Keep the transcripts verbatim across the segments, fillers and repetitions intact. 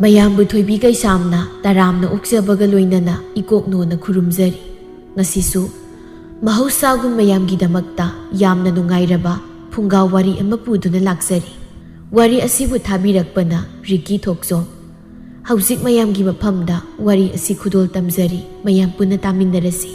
ꯃꯌꯥꯝꯕꯨ ꯊꯣꯏꯕꯤ ꯀꯩꯁꯥꯝꯅ ꯇꯔꯥꯝꯅ ꯑꯣꯛꯆꯕꯒ ꯂꯣꯏꯅꯅ ꯏꯀꯣꯛꯅꯣꯅ ꯈꯨꯔꯨꯝꯖꯔꯤ꯫ ꯉꯁꯤꯁꯨ ꯃꯍꯧꯁꯥꯒꯨꯝ ꯃꯌꯥꯝꯒꯤꯗꯃꯛꯇ ꯌꯥꯝꯅ ꯅꯨꯡꯉꯥꯏꯔꯕ ꯐꯨꯡꯒꯥ ꯋꯥꯔꯤ ꯑꯃ ꯄꯨꯗꯨꯅ ꯂꯥꯛꯆꯔꯤ꯫ ꯋꯥꯔꯤ ꯑꯁꯤꯕꯨ ꯊꯥꯕꯤꯔꯛꯄꯅ ꯔꯤꯀꯤ ꯊꯣꯛꯆꯣꯝ꯫ ꯍꯧꯖꯤꯛ ꯃꯌꯥꯝꯒꯤ ꯃꯐꯝꯗ ꯋꯥꯔꯤ ꯑꯁꯤ ꯈꯨꯗꯣꯜ ꯇꯝꯖꯔꯤ, ꯃꯌꯥꯝ ꯄꯨꯟꯅ ꯇꯥꯃꯤꯟꯅꯔꯁꯤ꯫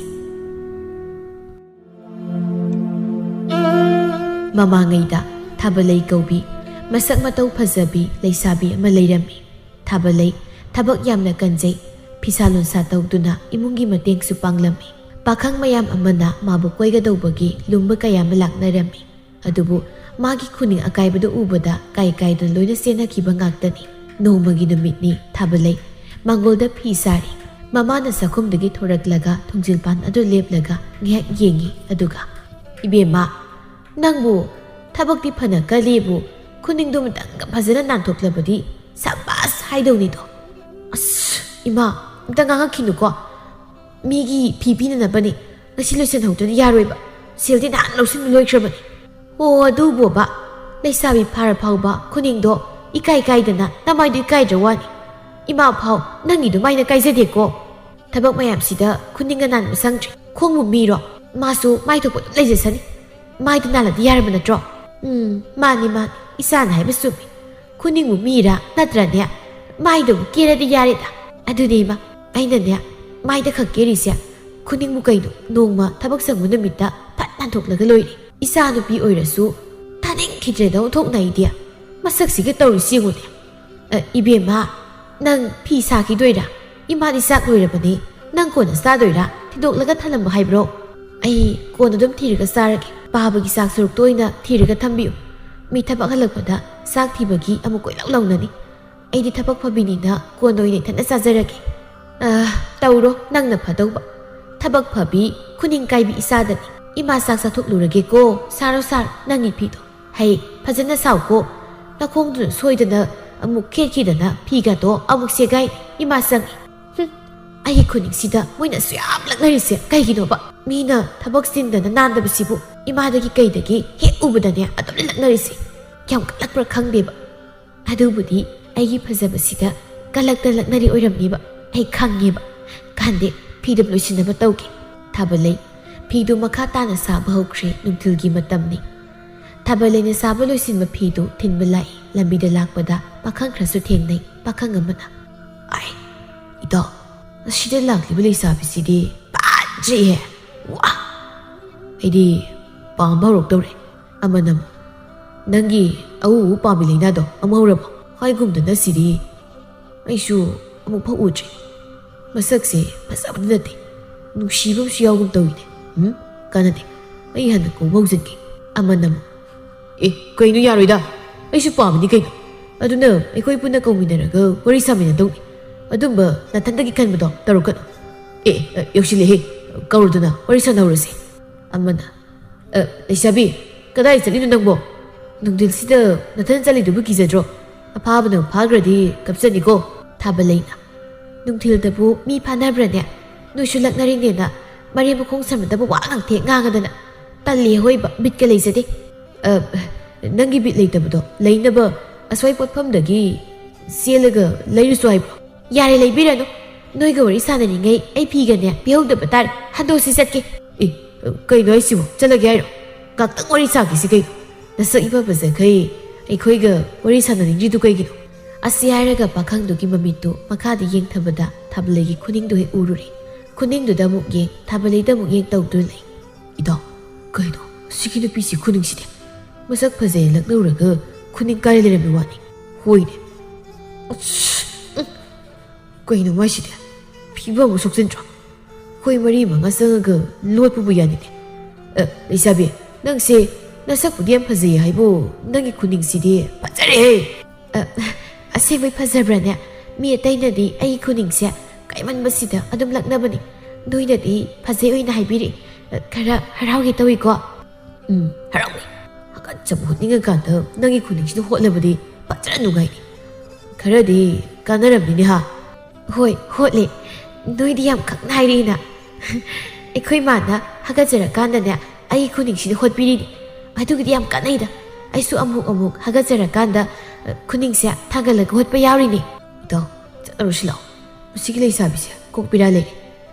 ꯃꯃꯥꯡꯉꯩꯗ ꯊꯥꯕꯂꯩ ꯀꯧꯕꯤ ꯃꯁꯛ ꯃꯇꯧ ꯐꯖꯕꯤ ꯂꯩꯁꯥꯕꯤ ꯑꯃ ꯂꯩꯔꯝꯃꯤ꯫ ꯊꯥꯕꯂꯩ ꯊꯕꯛ ꯌꯥꯝꯅ ꯀꯟꯖꯩ, ꯐꯤꯁꯥ ꯂꯣꯟꯁꯥ ꯇꯧꯗꯨꯅ ꯏꯃꯨꯡꯒꯤ ꯃꯇꯦꯡꯁꯨ ꯄꯥꯡꯂꯝꯃꯤ꯫ ꯄꯥꯈꯪ ꯃꯌꯥꯝ ꯑꯃꯅ ꯃꯥꯕꯨ ꯀꯣꯏꯒꯗꯧꯕꯒꯤ ꯂꯨꯝꯕ ꯀꯌꯥ ꯑꯃ ꯂꯥꯛꯅꯔꯝꯃꯤ꯫ ꯑꯗꯨꯕꯨ ꯃꯥꯒꯤ ꯈꯨꯅꯤꯡ ꯑꯀꯥꯏꯕꯗꯨ ꯎꯕꯗ ꯀꯥꯏ ꯀꯥꯏꯗꯨꯅ ꯂꯣꯏꯅ ꯆꯦꯟꯅꯈꯤꯕ ꯉꯥꯛꯇꯅꯤ꯫ ꯅꯣꯡꯃꯒꯤ ꯅꯨꯃꯤꯠꯅꯤ꯫ ꯊꯥꯕꯂꯩ ꯃꯥꯡꯒꯣꯜꯗ ꯐꯤ ꯁꯥꯔꯤ꯫ ꯃꯃꯥꯅ ꯆꯥꯛꯈꯨꯝꯗꯒꯤ ꯊꯣꯔꯛꯂꯒ ꯊꯣꯡꯖꯤꯜ ꯄꯥꯟ ꯑꯗꯨ ꯂꯦꯞꯂꯒ ꯉꯥꯏꯍꯥꯛ ꯌꯦꯡꯉꯤ꯫ ꯑꯗꯨꯒ, "ꯏꯕꯦꯝꯃ, ꯅꯪꯕꯨ ꯊꯕꯛꯇꯤ ꯐꯅ ꯀꯜꯂꯤꯕꯨ, ꯈꯨꯅꯤꯡꯗꯨ ꯑꯃꯇꯪꯒ ꯐꯖꯅ ꯅꯥꯟꯊꯣꯛꯂꯕꯗꯤ ꯁꯕꯥꯁ ꯍꯥꯏꯗꯧꯅꯤꯗꯣ꯫" "ꯑꯁ, ꯏꯃꯥ, ꯑꯝꯇ ꯉꯥꯡꯉꯛꯈꯤꯅꯨꯀꯣ꯫ ꯃꯤꯒꯤ ꯐꯤ ꯄꯤꯅꯅꯕꯅꯤ꯫ ꯉꯁꯤ ꯂꯣꯏꯁꯤꯟꯍꯧꯗ꯭ꯔꯗꯤ ꯌꯥꯔꯣꯏꯕ꯫ ꯁꯦꯜꯗꯤ ꯅꯍꯥꯟ ꯂꯧꯁꯤꯟꯕ ꯂꯣꯏꯈ꯭ꯔꯕꯅꯤ꯫" "ꯑꯣ, ꯑꯗꯨꯕꯣꯕ, ꯂꯩꯁꯥꯕꯤ ꯐꯥꯔ ꯐꯥꯎꯕ ꯈꯨꯅꯤꯡꯗꯣ ꯏꯀꯥꯏ ꯀꯥꯏꯗꯅ ꯅꯃꯥꯏꯗꯣ ꯏꯀꯥꯏꯗ꯭ꯔ ꯋꯥꯅꯤ꯫ ꯏꯃꯥ ꯐꯥꯎ ꯅꯪꯒꯤ ꯑꯗꯨꯃꯥꯏꯅ ꯀꯥꯏꯖꯗꯦꯀꯣ꯫ ꯊꯕꯛ ꯃꯌꯥꯝꯁꯤꯗ ꯈꯨꯅꯤꯡꯒ ꯅꯥꯟꯕ ꯁꯪꯗ꯭ꯔꯦ꯫ ꯈꯣꯡꯕꯨ ꯃꯤꯔꯣ? ꯃꯥꯁꯨ ꯃꯥꯏ ꯊꯣꯛꯄ ꯑꯗꯨꯝ ꯂꯩꯖꯁꯅꯤ꯫ ꯃꯥꯏꯗ ꯅꯥꯜꯂꯗꯤ ꯌꯥꯔꯕ ꯅꯠꯇ꯭ꯔꯣ?" "ꯎꯝ, ꯃꯥꯅꯤ, ꯃꯥꯅꯤ, ꯏꯆꯥꯅ ꯍꯥꯏꯕ ꯆꯨꯝꯃꯤ꯫ ꯈꯨꯅꯤꯡꯕꯨ ꯃꯤꯔꯥ ꯅꯠꯇ꯭ꯔꯅꯦ? ꯃꯥꯏꯗꯕꯨ ꯀꯦꯔꯗꯤ ꯌꯥꯔꯦꯗ꯫ ꯑꯗꯨꯅꯦ ꯏꯃꯥ, ꯑꯩꯅꯅꯦ ꯃꯥꯏꯗ ꯈꯛ ꯀꯦꯔꯤꯁꯦ꯫ ꯈꯨꯅꯤꯡꯕꯨ ꯀꯩꯅꯣ, ꯅꯣꯡꯃ ꯊꯕꯛ ꯆꯪꯕ ꯅꯨꯃꯤꯠꯇ ꯐꯠ ꯅꯥꯟꯊꯣꯛꯂꯒ ꯂꯣꯏꯔꯦ꯫ ꯏꯆꯥ ꯅꯨꯄꯤ ꯑꯣꯏꯔꯁꯨ ꯊꯥꯅꯤꯡꯈꯤꯗ꯭ꯔꯦꯗ ꯑꯣꯟꯊꯣꯛꯅ ꯑꯩꯗꯤ꯫ ꯃꯁꯛꯁꯤꯒ ꯇꯧꯔꯤꯁꯤ ꯌꯦꯡꯉꯨꯅꯦ꯫ ꯑ, ꯏꯕꯦꯝꯃ, ꯅꯪ ꯐꯤ ꯁꯥꯈꯤꯗꯣꯏꯔꯥ? ꯏꯃꯥꯗꯤ ꯆꯥꯛ ꯂꯣꯏꯔꯕꯅꯦ꯫ ꯅꯪ ꯀꯣꯟꯅ ꯆꯥꯗꯣꯏꯔꯥ? ꯊꯤꯗꯣꯛꯂꯒ ꯊꯅꯝꯕ ꯍꯥꯏꯕ꯭ꯔꯣ?" "ꯑꯩ ꯀꯣꯟꯅ ꯑꯗꯨꯝ ꯊꯤꯔꯒ ꯆꯥꯔꯒꯦ꯫ ꯄꯥꯕꯒꯤ ꯆꯥꯛ ꯁꯔꯨꯛꯇ ꯑꯣꯏꯅ ꯊꯤꯔꯒ ꯊꯝꯕꯤꯌꯨ꯫ ꯃꯤ ꯊꯕꯛ ꯍꯜꯂꯛꯄꯗ ꯆꯥꯛ ꯊꯤꯕꯒꯤ ꯑꯃꯨꯛ ꯀꯣꯏꯂꯥꯎ ꯂꯥꯎꯅꯅꯤ꯫ ꯑꯩꯗꯤ ꯊꯕꯛ ꯐꯕꯤꯅꯤꯅ ꯀꯣꯟꯅ ꯑꯣꯏꯅ ꯏꯊꯟꯇ ꯆꯥꯖꯔꯒꯦ꯫" "ꯑ, ꯇꯧꯔꯣ, ꯅꯪꯅ ꯐꯗꯧꯕ꯫ ꯊꯕꯛ ꯐꯕꯤ, ꯈꯨꯅꯤꯡ ꯀꯥꯏꯕꯤ ꯏꯆꯥꯗꯅꯤ꯫ ꯏꯃꯥ ꯆꯥꯛ ꯆꯥꯊꯣꯛꯂꯨꯔꯒꯦꯀꯣ꯫ ꯁꯥꯔꯣ, ꯁꯥꯔꯣ, ꯅꯪꯒꯤ ꯐꯤꯗꯣ꯫ ꯍꯩ, ꯐꯖꯅ ꯁꯥꯎꯀꯣ꯫ ꯅꯈꯣꯡꯗꯨꯅ ꯁꯣꯏꯗꯅ ꯑꯃꯨꯛ ꯈꯦꯠꯈꯤꯗꯅ ꯐꯤꯒꯗꯣ ꯑꯃꯨꯛ ꯁꯦꯒꯥꯏ꯫ ꯏꯃꯥ ꯆꯪꯉꯤ꯫" ꯍꯨꯝ, ꯑꯩꯒꯤ ꯈꯨꯅꯤꯡꯁꯤꯗ ꯃꯣꯏꯅ ꯑꯁꯨꯛ ꯌꯥꯝ ꯂꯛꯅꯔꯤꯁꯦ ꯀꯩꯒꯤꯅꯣꯕ? ꯃꯤꯅ ꯊꯕꯛ ꯆꯤꯟꯗꯅ ꯅꯥꯟꯗꯕꯁꯤꯕꯨ ꯏꯃꯥꯗꯒꯤ ꯀꯩꯗꯒꯤ ꯍꯦꯛ ꯎꯕꯗꯅꯦ ꯑꯗꯨꯝ ꯂꯛꯅꯔꯤꯁꯦ꯫ ꯌꯥꯝ ꯀꯜꯂꯛꯄ꯭ꯔꯥ ꯈꯪꯗꯦꯕ꯫ ꯑꯗꯨꯕꯨꯗꯤ ꯑꯩꯒꯤ ꯐꯖꯕꯁꯤꯗ ꯀꯂꯛꯇ ꯂꯛꯅꯔꯤ ꯑꯣꯏꯔꯝꯅꯤꯕ꯫ ꯑꯩ ꯈꯪꯉꯦꯕ꯫ ꯀꯥꯟꯗꯦ, ꯐꯤꯗꯨ ꯂꯣꯏꯁꯤꯟꯅꯕ ꯇꯧꯒꯦ꯫ ꯊꯥꯕꯂꯩ, ꯐꯤꯗꯨ ꯃꯈꯥ ꯇꯥꯅ ꯁꯥꯕ ꯍꯧꯈ꯭ꯔꯦ꯫ ꯅꯨꯡꯊꯤꯜꯒꯤ ꯃꯇꯝꯅꯤ꯫ ꯊꯥꯕꯂꯩꯅ ꯁꯥꯕ ꯂꯣꯏꯁꯤꯟꯕ ꯐꯤꯗꯨ ꯊꯤꯟꯕ ꯂꯥꯛꯏ꯫ ꯂꯝꯕꯤꯗ ꯂꯥꯛꯄꯗ ꯄꯥꯈꯪ ꯈꯔꯁꯨ ꯊꯦꯡꯅꯩ꯫ ꯄꯥꯈꯪ ꯑꯃꯅ, "ꯑꯥꯏ, ꯏꯇꯥꯎ, ꯑꯁꯤꯗ ꯂꯥꯛꯂꯤꯕ ꯂꯩꯁꯥꯕꯤꯁꯤꯗꯤ ꯐꯖꯩꯍꯦ꯫ ꯋꯥ! ꯑꯩꯗꯤ ꯄꯥꯝꯕ ꯍꯧꯔꯛꯇꯧꯔꯦ꯫" ꯑꯃꯅ ꯑꯃꯨꯛ, "ꯅꯪꯒꯤ ꯑꯎ ꯑꯎ ꯄꯥꯝꯃꯤ ꯂꯩꯅꯥꯗꯣ ꯑꯃꯨꯛ ꯍꯧꯔꯕꯣ? ꯍꯥꯏꯒꯨꯝꯗꯅ ꯁꯤꯗꯤ ꯑꯩꯁꯨ ꯑꯃꯨꯛ ꯐꯥꯎ ꯎꯗ꯭ꯔꯤ꯫ ꯃꯁꯛꯁꯦ ꯐꯖꯕꯗꯤ ꯅꯠꯇꯦ, ꯅꯨꯡꯁꯤꯕ ꯑꯃꯁꯨ ꯌꯥꯎꯒꯨꯝ ꯇꯧꯏꯅꯦ꯫ ꯎꯝ, ꯀꯥꯟꯅꯗꯦ, ꯑꯩ ꯍꯥꯟꯅ ꯀꯧꯕ ꯍꯧꯖꯤꯟꯒꯦ꯫" ꯑꯃꯅ ꯑꯃꯨꯛ, "ꯑꯦ, ꯀꯩꯅꯣ, ꯌꯥꯔꯣꯏꯗ, ꯑꯩꯁꯨ ꯄꯥꯝꯃꯤꯅꯤ ꯀꯩꯅꯣ꯫ ꯑꯗꯨꯅ ꯑꯩꯈꯣꯏ ꯄꯨꯟꯅ ꯀꯧꯃꯤꯟꯅꯔꯒ ꯋꯥꯔꯤ ꯁꯥꯃꯤꯟꯅꯗꯧꯅꯤ꯫ ꯑꯗꯨꯝꯕ ꯅꯥꯊꯟꯗꯒꯤ ꯈꯟꯕꯗꯣ ꯇꯧꯔꯛꯀꯅꯨ꯫" "ꯑꯦ, ꯑꯦ, ꯌꯧꯁꯤꯜꯂꯦꯍꯦ, ꯀꯧꯔꯨꯗꯅ ꯋꯥꯔꯤ ꯁꯥꯟꯅꯍꯧꯔꯁꯦ꯫" ꯑꯃꯅ, "ꯑ, ꯂꯩꯁꯥꯕꯤ, ꯀꯗꯥꯏ ꯆꯠꯂꯤꯅꯣ ꯅꯪꯕꯣ? ꯅꯨꯡꯊꯤꯜꯁꯤꯗ ꯅꯊꯟ ꯆꯠꯂꯤꯗꯨꯕꯨ ꯀꯤꯖꯗ꯭ꯔꯣ? ꯑꯐꯥꯕꯅ ꯐꯥꯈ꯭ꯔꯗꯤ ꯀꯞꯆꯅꯤꯀꯣ꯫" ꯊꯥꯕꯂꯩꯅ, "ꯅꯨꯡꯊꯤꯜꯗꯕꯨ ꯃꯤ ꯐꯥꯅꯕ꯭ꯔꯅꯦ? ꯅꯣꯏꯁꯨ ꯂꯛꯅꯔꯤꯅꯦꯅ ꯃꯔꯦꯝ ꯃꯈꯣꯡ ꯁꯝꯅꯗꯕ ꯋꯥ ꯉꯥꯡꯊꯦꯛ ꯉꯥꯡꯉꯗꯅ꯫ ꯇꯜꯂꯤ ꯑꯋꯣꯏꯕ, ꯕꯤꯠꯀ ꯂꯩꯖꯗꯦ꯫ ꯑ, ꯅꯪꯒꯤ ꯕꯤꯠ ꯂꯩꯇꯕꯗꯣ ꯂꯩꯅꯕ ꯑꯁ꯭ꯋꯥꯏ ꯄꯣꯠꯐꯝꯗꯒꯤ ꯆꯦꯜꯂꯒ ꯂꯩꯔꯨꯁꯨ ꯍꯥꯏꯕ꯭ꯔꯣ?" "ꯌꯥꯔꯦ, ꯂꯩꯕꯤꯔꯅꯨ꯫ ꯅꯣꯏꯒ ꯋꯥꯔꯤ ꯁꯥꯟꯅꯔꯤꯉꯩ ꯑꯩ ꯐꯤꯒꯅꯦ ꯄꯤꯍꯧꯗꯕ ꯇꯥꯔꯦ꯫ ꯍꯟꯗꯣꯛꯁꯤ, ꯆꯠꯀꯦ꯫" "ꯑꯦ, ꯀꯩꯅꯣ ꯍꯥꯏꯁꯤꯕꯣ? ꯆꯠꯂꯒꯦ ꯍꯥꯏꯔꯣ? ꯉꯥꯛꯇꯪ ꯋꯥꯔꯤ ꯁꯥꯈꯤꯁꯤ ꯀꯩꯅꯣ? ꯅꯁꯛ ꯏꯐ ꯐꯖꯈꯩ ꯑꯩꯈꯣꯏꯒ ꯋꯥꯔꯤ ꯁꯥꯟꯅꯅꯤꯡꯗ꯭ꯔꯤꯗꯨ ꯀꯩꯒꯤꯅꯣ?" ꯑꯁꯤ ꯍꯥꯏꯔꯒ ꯄꯥꯈꯪꯗꯨꯒꯤ ꯃꯃꯤꯠꯇꯨ ꯃꯈꯥꯗ ꯌꯦꯡꯊꯕꯗ ꯊꯥꯕꯂꯩꯒꯤ ꯈꯨꯅꯤꯡꯗꯨ ꯍꯦꯛ ꯎꯔꯨꯔꯦ꯫ ꯈꯨꯅꯤꯡꯗꯨꯗ ꯑꯃꯨꯛ ꯌꯦꯡ, ꯊꯥꯕꯂꯩꯗ ꯑꯃꯨꯛ ꯌꯦꯡ ꯇꯧꯗꯨꯅ ꯂꯩ꯫ "ꯏꯇꯥꯎ, ꯀꯩꯅꯣ ꯁꯤꯒꯤ ꯅꯨꯄꯤꯁꯤ ꯈꯨꯅꯤꯡꯁꯤꯗꯤ? ꯃꯁꯛ ꯐꯖꯩ ꯂꯛꯅꯧꯔꯒ ꯈꯨꯅꯤꯡ ꯀꯥꯏꯔ ꯂꯩꯔꯝꯃꯤ ꯋꯥꯅꯤ꯫ ꯍꯣꯏꯅꯦ꯫ ꯑꯁ, ꯎꯝ꯫ ꯀꯩꯅꯣ ꯃꯥꯏꯁꯤꯗꯤ? ꯐꯤꯕꯝ ꯑꯃ ꯁꯣꯛꯆꯤꯟꯗ꯭ꯔꯣ? ꯑꯩꯈꯣꯏ ꯃꯔꯤ ꯃꯉꯥ ꯆꯪꯉꯒ ꯂꯣꯠꯄꯕꯨ ꯌꯥꯅꯤꯅꯦ꯫ ꯑ, ꯂꯩꯁꯥꯕꯤ, ꯅꯪꯁꯦ ꯅꯁꯛꯄꯨꯗꯤ ꯌꯥꯝ ꯐꯖꯩ ꯍꯥꯏꯕꯨ ꯅꯪꯒꯤ ꯈꯨꯅꯤꯡꯁꯤꯗꯤ ꯐꯖꯔꯦꯍꯦ!" "ꯑ, ꯑꯁꯦꯡꯕꯩ ꯐꯖꯕ꯭ꯔꯥꯅꯦ? ꯃꯤ ꯑꯇꯩꯅꯗꯤ ꯑꯩꯒꯤ ꯈꯨꯅꯤꯡꯁꯦ ꯀꯥꯏꯃꯟꯕꯁꯤꯗ ꯑꯗꯨꯝ ꯂꯛꯅꯕꯅꯤ꯫ ꯅꯣꯏꯅꯗꯤ ꯐꯖꯩ ꯑꯣꯏꯅ ꯍꯥꯏꯕꯤꯔꯤ꯫ ꯑ, ꯈꯔ ꯍꯔꯥꯎꯒꯦ ꯇꯧꯏꯀꯣ꯫" "ꯎꯝ, ꯍꯔꯥꯎꯅꯤ꯫ ꯍꯥꯀꯠꯆꯕ ꯍꯨꯠꯅꯤꯡꯉꯀꯥꯟꯗ ꯅꯪꯒꯤ ꯈꯨꯅꯤꯡꯁꯤꯅ ꯍꯣꯠꯂꯕꯗꯤ ꯐꯖꯅ ꯅꯨꯡꯉꯥꯏꯅꯤ꯫ ꯈꯔꯗꯤ ꯀꯥꯟꯅꯔꯝꯅꯤꯅꯦ ꯍꯥ?" "ꯍꯣꯏ, ꯍꯣꯠꯂꯦ꯫ ꯅꯣꯏꯗꯤ ꯌꯥꯝ ꯈꯪꯅ ꯍꯥꯏꯔꯛꯏꯅ꯫" "ꯑꯩꯈꯣꯏ ꯃꯥꯅ ꯍꯥꯀꯠꯆꯔꯀꯥꯟꯗꯅꯦ ꯑꯩꯒꯤ ꯈꯨꯅꯤꯡꯁꯤꯅ ꯍꯣꯠꯄꯤꯔꯤꯅꯤ꯫ ꯑꯗꯨꯒꯤꯗꯤ ꯌꯥꯝ ꯀꯥꯟꯅꯩꯗ꯫ ꯑꯩꯁꯨ ꯑꯃꯨꯛ ꯑꯃꯨꯛ ꯍꯥꯀꯠꯆꯔꯀꯥꯟꯗ, ꯑ, ꯈꯨꯅꯤꯡꯁꯦ ꯊꯥꯡꯒꯠꯂꯒ ꯍꯣꯠꯄ ꯌꯥꯎꯔꯤꯅꯦ꯫" "ꯏꯇꯥꯎ, ꯆꯠꯂꯔꯨꯁꯤ ꯂꯥꯛꯑꯣ꯫ ꯃꯁꯤꯒꯤ ꯂꯩꯁꯥꯕꯤꯁꯦ ꯀꯣꯛ ꯄꯤꯔꯥ ꯂꯩꯔꯦ꯫